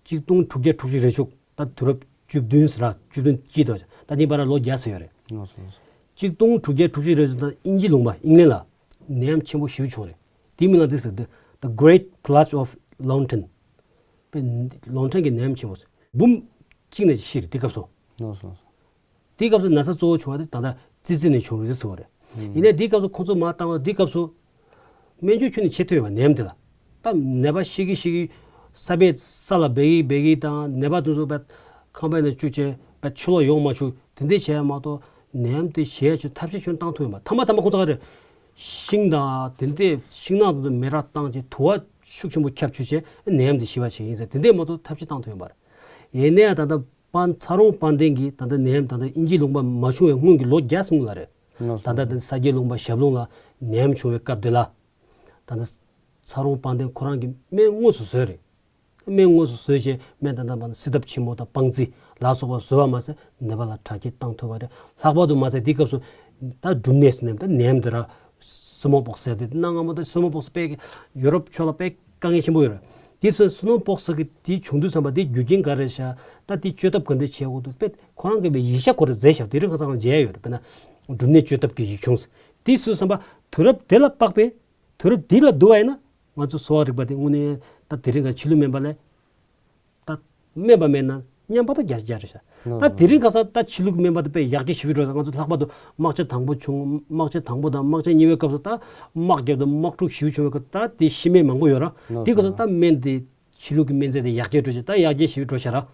ཆིག་སྟོང་དྲུག་བརྒྱ་དྲུག་ཅུ་རེ་དྲུག་ད་དུས་རབས་བཅུ་བདུན་ཟེར་ར་བཅུ་བདུན་གཅིག་དང་ད་ནི་བར་ལ་ལོ་བརྒྱ་ཟིན་ཡོད་རེད། ལགས་སོ་ལགས་སོ། ཆིག་སྟོང་དྲུག་བརྒྱ་དྲུག་ཅུ་རེ་དྲུག་དང་དབྱིན་ཇི་ལུང་པ་ཨིང་ལན་ལ་ནད་ཡམས་ཆེན་པོ་ཞེ་པོ་བྱུང་རེད། དེའི་མིང་ལ་འདི་ཟེར། The The Great Plague of Longtan། དཔེ་ལོང་ཊན་གྱི་ནད་ཡམས་ཆེན་པོ་ཟེར། འབུམ་གཅིག་ནས་ཤི་རེད་དེ་སྐབས་སུ། ལགས་སོ་ལགས་སོ། དེའི་སྐབས་སུ་ན་ཚ་གཙོ་བོ་བྱུང་བ་དེ་ད་ལྟ་ཙི་ཙི་ནས་བྱུང་རེད་ཟེར་བ་རེད། ཡིན་ནའི་དེའི་སྐབས་སུ་ཁོང་ཚོ་མར་བཏང་བ་དེའི་སྐབས་སུ་སྨན་བཅོས་ཁྱོན་ནས་བྱེད་ཐུབ་ཡོད་པ་ནད་ཡམས་དེ་ལ། ད་ནད་པ་ཤི་གི་ཤི་གི་ས་བོན་ས་ལ་སྦས་གི་སྦས་གི་དང་ནད་པ་དེ་ཚོ་བས་ཁང་པའི་ནང་བཅུག་བྱས་བས་ཕྱི་ལོགས་ཡོང་མ་བཅུག་དེ་འདྲས་བྱས་མ་གཏོགས་ནད་ཡམས་དེ་ཞི་ཡ་ཆེད་ཐབས་ཤེས་ཁྱོན་བཏང་ཐུབ་ཡོད་མ། ཐ་མ་ཐ་མ་ཁོ་ཚོ་ག་རེ་ཤིང་དང་དེ་འདྲས་ཤིང་ནགས་དེ་ཚོ་མེ་རག་བཏང་བྱས་དུ་བ་ཤུགས་ཆེན་པོ་ཁྱབ་བཅུག་བྱས་ནད་ཡམས་དེ་ཞི་བ་བྱེད་ཡིན་ཟེར་དེ་འདྲས་མ་གཏོགས་ཐབས་ཤེས་བཏང་ཐུབ་ཡོད་མ་རེད། ཡིན་ནའི་ད་ལྟ་པན་ཚ་རོང་དཔལ་ལྡན་གྱི་ད་ལྟ་ནད་ཡམས་ད་ལྟ་དབྱིན་ཇིའི་ལུང་པ་མ་བྱུང་བའི་སྔོན་གྱི་ལོ་བརྒྱ་སོང་ལ་རེད། ལགས་སོ། ད་ལྟ་དེ་ས་སྐྱའི་ལུང་པ་ཞབས་ལུང་ལ་ནད་ཡམས་བྱུང་བའི་སྐབས་དེ་ལ། ད་ལྟ་ཚ་རོང་དཔལ་ལྡན་ཁོ་རང་གིས་སྨན་དངོས་སུ་བཟོས་རེད། སྨན་དངོས་སུ་བཟོས་རྗེས་སྨན་ད་ལྟ་མ་སི་ཏབ་ཆེན་མོ་དང་སྤང་རྩི་ལ་སོགས་པ་བཟོས་པ་མ་ཟད་ནད་པ་ལ་དྲག་སྐྱེད་བཏང་ཐུབ་པ་རེད། ལྷག་པར་དུ་མ་ཟད་འདི་སྐབས་སུ་ད་འབྲུམ་ནད་ཟེར་ནས་ད་ནད་ཡམས་འདི་ར་སི་མོལ་པོག་སི་ཟེར་ཏེ་གནའ་སྔ་མོ་ད་སི་མོལ་པོག་སི་དཔེ་ཡོ་རོབ་ཕྱོགས་ལ་དཔེ་དཀའ་ངལ་ཆེན་པོ་ཡོད་རེད། དེ་སོ་སི་མོལ་པོག་སི་གི་དེ་བྱུང་དུས་ཙམ་པ་དེ་རྒྱུ་རྐྱེན་ག་རེ་ཤག་ད་དེ་བཅོས་ཐབས་ག་འདྲ་བྱེད་དགོས་འདུག་དཔེ་ཁོ་རང་གི་ཡིག་ཆ་ཁོ་རང་མཛད་ཤག་དེ་རིང་ཁ་སང་མཇལ་ཡོད་རེད། དཔེར་ན་འབྲུམ་ནད་བཅོས་ཐབས་ཀྱི་ཡིག་ཆུང་ཟེར། དེ་སོ་སི་ཙམ་པ་དུས་རབས་དེ་ལ་དཔག་པའི་དུས་རབས་འདི་ལ་བསྡུར་བ་ཡིན་ན་ང་ཚོ་གསོ་བ་རིག་པ་དེ་དངོས་གནས་ད་དེ་རིང་ག་ཕྱི་ལུགས་སྨན་པ་ལས་ད་སྨན་པ་མེད་ན་སྨན་པ་ད་བརྒྱ་ཆ་བརྒྱ་རེད་ཤག་ད་དེ་རིང་ཁ་སང་ད་ཕྱི་ལུགས་སྨན་པ་དེ་དཔེ་ཡར་རྒྱས་ཞེ་པོ་འགྲོ། ད་ང་ཚོ་ལྷག་པར་དུ་དམག་ཆེན་དང་པོ་བྱུང་། དམག་ཆེན་དང་པོ་དང་དམག་ཆེན་གཉིས་པའི་སྐབས་སུ་ད་དམག་རྒྱབ་དང་དམག་འཁྲུག་ཞེ་པོ་བྱུང་བའི་སྐབས་ད་དེ་ཤི་རྨས་མང་པོ་ཡོད་ར། དེ་སྐབས་སུ་ད་སྨན་དེ་ཕྱི་ལུགས་ཀྱི་སྨན་རྫས་དེ་ཡར་རྒྱས་འགྲོ་ཆེ་ད་ཡར་རྒྱས་ཞེ་པོ་འགྲོ་ཤག་ར།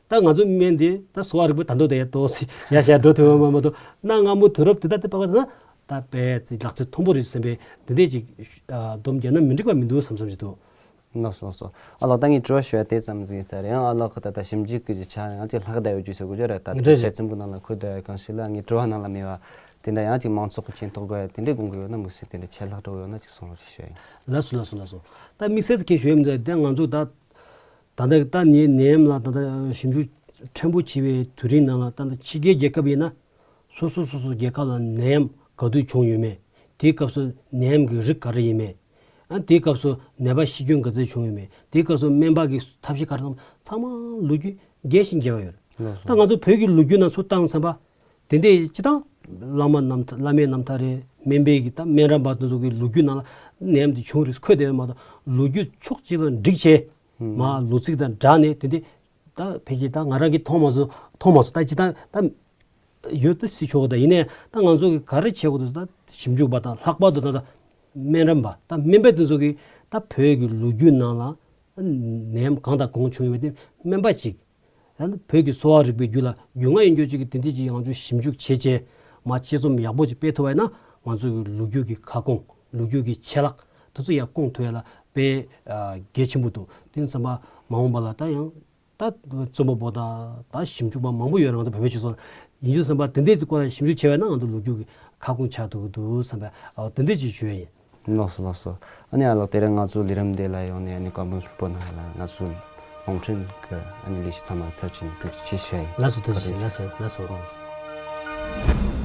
ད་ང་ཚོ་སྨན་དེ་ད་གསོ་བ་རིག་པ་ད་མདོ་དེ་ཡར་ཏོག་ཙམ་ཡར་ཞེ་འགྲོ་ཐུབ་པ་མ་གཏོགས་གནའ་སྔ་མོ་དུས་རབས་དེ་ད་དེ་དཔག་པ་ན་ད་དཔེ་དེ་ལག་རྩལ་མཐོན་པོ་རེད་ཟེར་བའི་འདི་འདྲས་ཅིག་སྡོམ་རྒྱག་ན་མི་འགྲིག་པ་མི་འདུག་བསམ་བསམ་ཞིག་འདུག་ལགས་སོ་ལགས་སོ། ཨ་ལགས་ད་ངས་དྲི་བ་ཞུ་ཡ་དེ་ཙམ་ཟིག་ཡིན་ས་རེད། ཡང་ཨ་ལགས་ཁ་ད་ད་ཞིབ་འཇུག་གི་ཆ་ཡང་ཅིག་ལྷག་བསྡད་ཡོད་རྒྱུ་ཟེར་གོ་རྒྱུ་རེད། ད་རེད་དེ་རེད། དཔྱད་རྩོམ་གི་ནང་ལ་འཁོད་བསྡད་ཡོད་གང་ཞིག་ལ་ངས་དྲི་བ་ནང་ལ་མེད་པ་དེ་འདྲ་ཡང་ཅིག་མང་ཚོགས་ཀྱི་མཁྱེན་རྟོགས་དགོས་ཡ་དེ་འདྲའི་དགོངས་ཀྱི་ཡོད་ན་དམིགས་བསལ་དེ་འདྲ་ཆད་ལྷག་འགྲོ་ཡོད་ན་ཅིག་གསུང་རོགས་ཞུ་ཡ་ཡིན། ལགས་སོ་ལགས་སོ་ལགས་སོ། ད་དམིགས་བསལ་དུ་ཁྱེད་ཞུ་ཡ་མི་འདུག་ད་ང་ཚོ་ད་ད་ལྟ་ད་ནི་ནད་ཡམས་ལ་ད་ལྟ་ཞིབ་འཇུག་ཕྲན་བུ་བྱས་པའི་དུས་རིང་ནང་ལ་ད་ལྟ་ཕྱི་རྒྱལ་རྒྱལ་ཁབ་ཡིན་ན། སོ་སོ་སོ་སོ་རྒྱལ་ཁབ་ལ་ནད་ཡམས་ག་དུས་བྱུང་ཡོད་མེད། དེའི་སྐབས་སུ་ནད་ཡམས་ཀྱི་རིགས་ག་རེ་ཡིན་མེད། ཨ་དེའི་སྐབས་སུ་ནད་པ་ཤི་སྐྱོན་ག་ཚོད་བྱུང་ཡོད་མེད། དེའི་སྐབས་སུ་སྨན་པ་གི་ཐབས་ཤེས་ག་རེ་བཏང་ཚང་མ་ལོ་རྒྱུས་རྒྱས་ཤིང་རྒྱས་པ་ཡོད་རེད། ལགས་སོ། ད་ང་ཚོ་བོད་ཀྱི་ལོ་རྒྱུས་ནང་ཚུར་བཏང་ཚར་བ། དེ་འདྲའི་སྤྱི་བཏང་བླ་མ་རྣམ་ཐར་བླ་མའི་རྣམ་ཐར་རེད། སྨན་པའི་གི་ད་སྨན་རམས་པ་དེ་ཚོ་གི་ལོ་རྒྱུས་ནང་ལ་ནད་ཡམས་དེ་བྱུང་རེད་འཁོད་བསྡད་ཡོད་མ་གཏོགས་ལོ་རྒྱུས་ཕྱོགས་གཅིག་ཏུ་འགྲིག་བྱས། མ་ལོ་ཚིགས་དང་སྦྲགས་ནས་དེ་འདྲའི་ ད་ཕལ་ཆེར་ད་ང་རང་གིས་མཐོང་མ་སོང་མཐོང་མ་སོང་ད་ཅི་ད་ད་ཡོད་ད་སྲིད་ཆོག་གི་ད་ཡིན་ནའི་ད་ང་ཚོ་གིས་ག་རེ་བྱེད་དགོས་འདུག་ད་ཞིབ་འཇུག་པ་དང་ལྷག་པར་དུ་ད་ད་སྨན་རམས་པ་ད་སྨན་པ་དེ་ཚོ་གིས་ད་བོད་ཀྱི་ལོ་རྒྱུས་ནང་ལ་ནད་ཡམས་གང་དང་གང་བྱུང་ཡོད་པ་དེ་སྨན་པ་ཅིག་ཡང་ན་བོད་ཀྱི་གསོ་བ་རིག་པའི་རྒྱུད་ལ་རྒྱུས་མངའ་ཡོད་རྒྱུ་ཅིག་གི་དེ་འདྲ་ཅིག་ང་ཚོས་ཞིབ་འཇུག་བྱས་རྗེས་མར་དཔྱད་རྩོམ་ཡག་པོ་ཅིག་སྤེལ་ཐུབ་པ་ཡིན་ན་ང་ཚོ་གི་ལོ་རྒྱུས་ཀྱི་ཁ་སྐོང་ལོ་རྒྱུས་ཀྱི་ཆད་ལྷག་དེ་ཚོ་ཡང་སྐོང་ཐུབ་ཡ་ལ་དཔེ་གལ་ཆེན་པོ་འདུག་དེ་ཙམ་པ་མ་འོངས་པ་ལ་ད་ཡང་ད་རྩོམ་པ་པོ་དང་ད་ཞིབ་འཇུག་པ་མང་པོ་ཡོད་རེད་ང་ཚོ་བོད་པའི་སྤྱི་ཚོགས་ཡིན་རྒྱུ་ཙམ་པ་དེ་འདྲའི་ཅིག་སྐོར་ལ་ཞིབ་འཇུག་བྱས་པ་ཡིན་ན་ང་ཚོ་ལོ་རྒྱུས་ཀྱི་ཁ་སྐོང་ཆགས་ཐུབ་ཀྱི་འདུག་བསམ་པ་དེ་འདྲ་ཅིག་ཞུ་ཡ་ཡིན། ལགས་སོ་ལགས་སོ། ཨ་ནི་ཨ་ལགས་དེ་རིང་ང་ཚོ་ལས་རིམ་འདི་ལ་ཡོང་ནས་ཨ་ནི་བཀའ་མོལ་ལྷུག་པོ་གནང་ཡ་ལ་ང་ཚོ་རླུང་འཕྲིན་གྱི་ཨ་ནི་ལས་གཞི་ཚང་མ་ཚབ་ཅིག་ནས་ཐུགས་རྗེ་ཆེ་ཞུ་ཡ་ཡིན། ལགས་སོ་ཐུགས་རྗེ་ཆེ་ལགས་སོ་ལགས་སོ།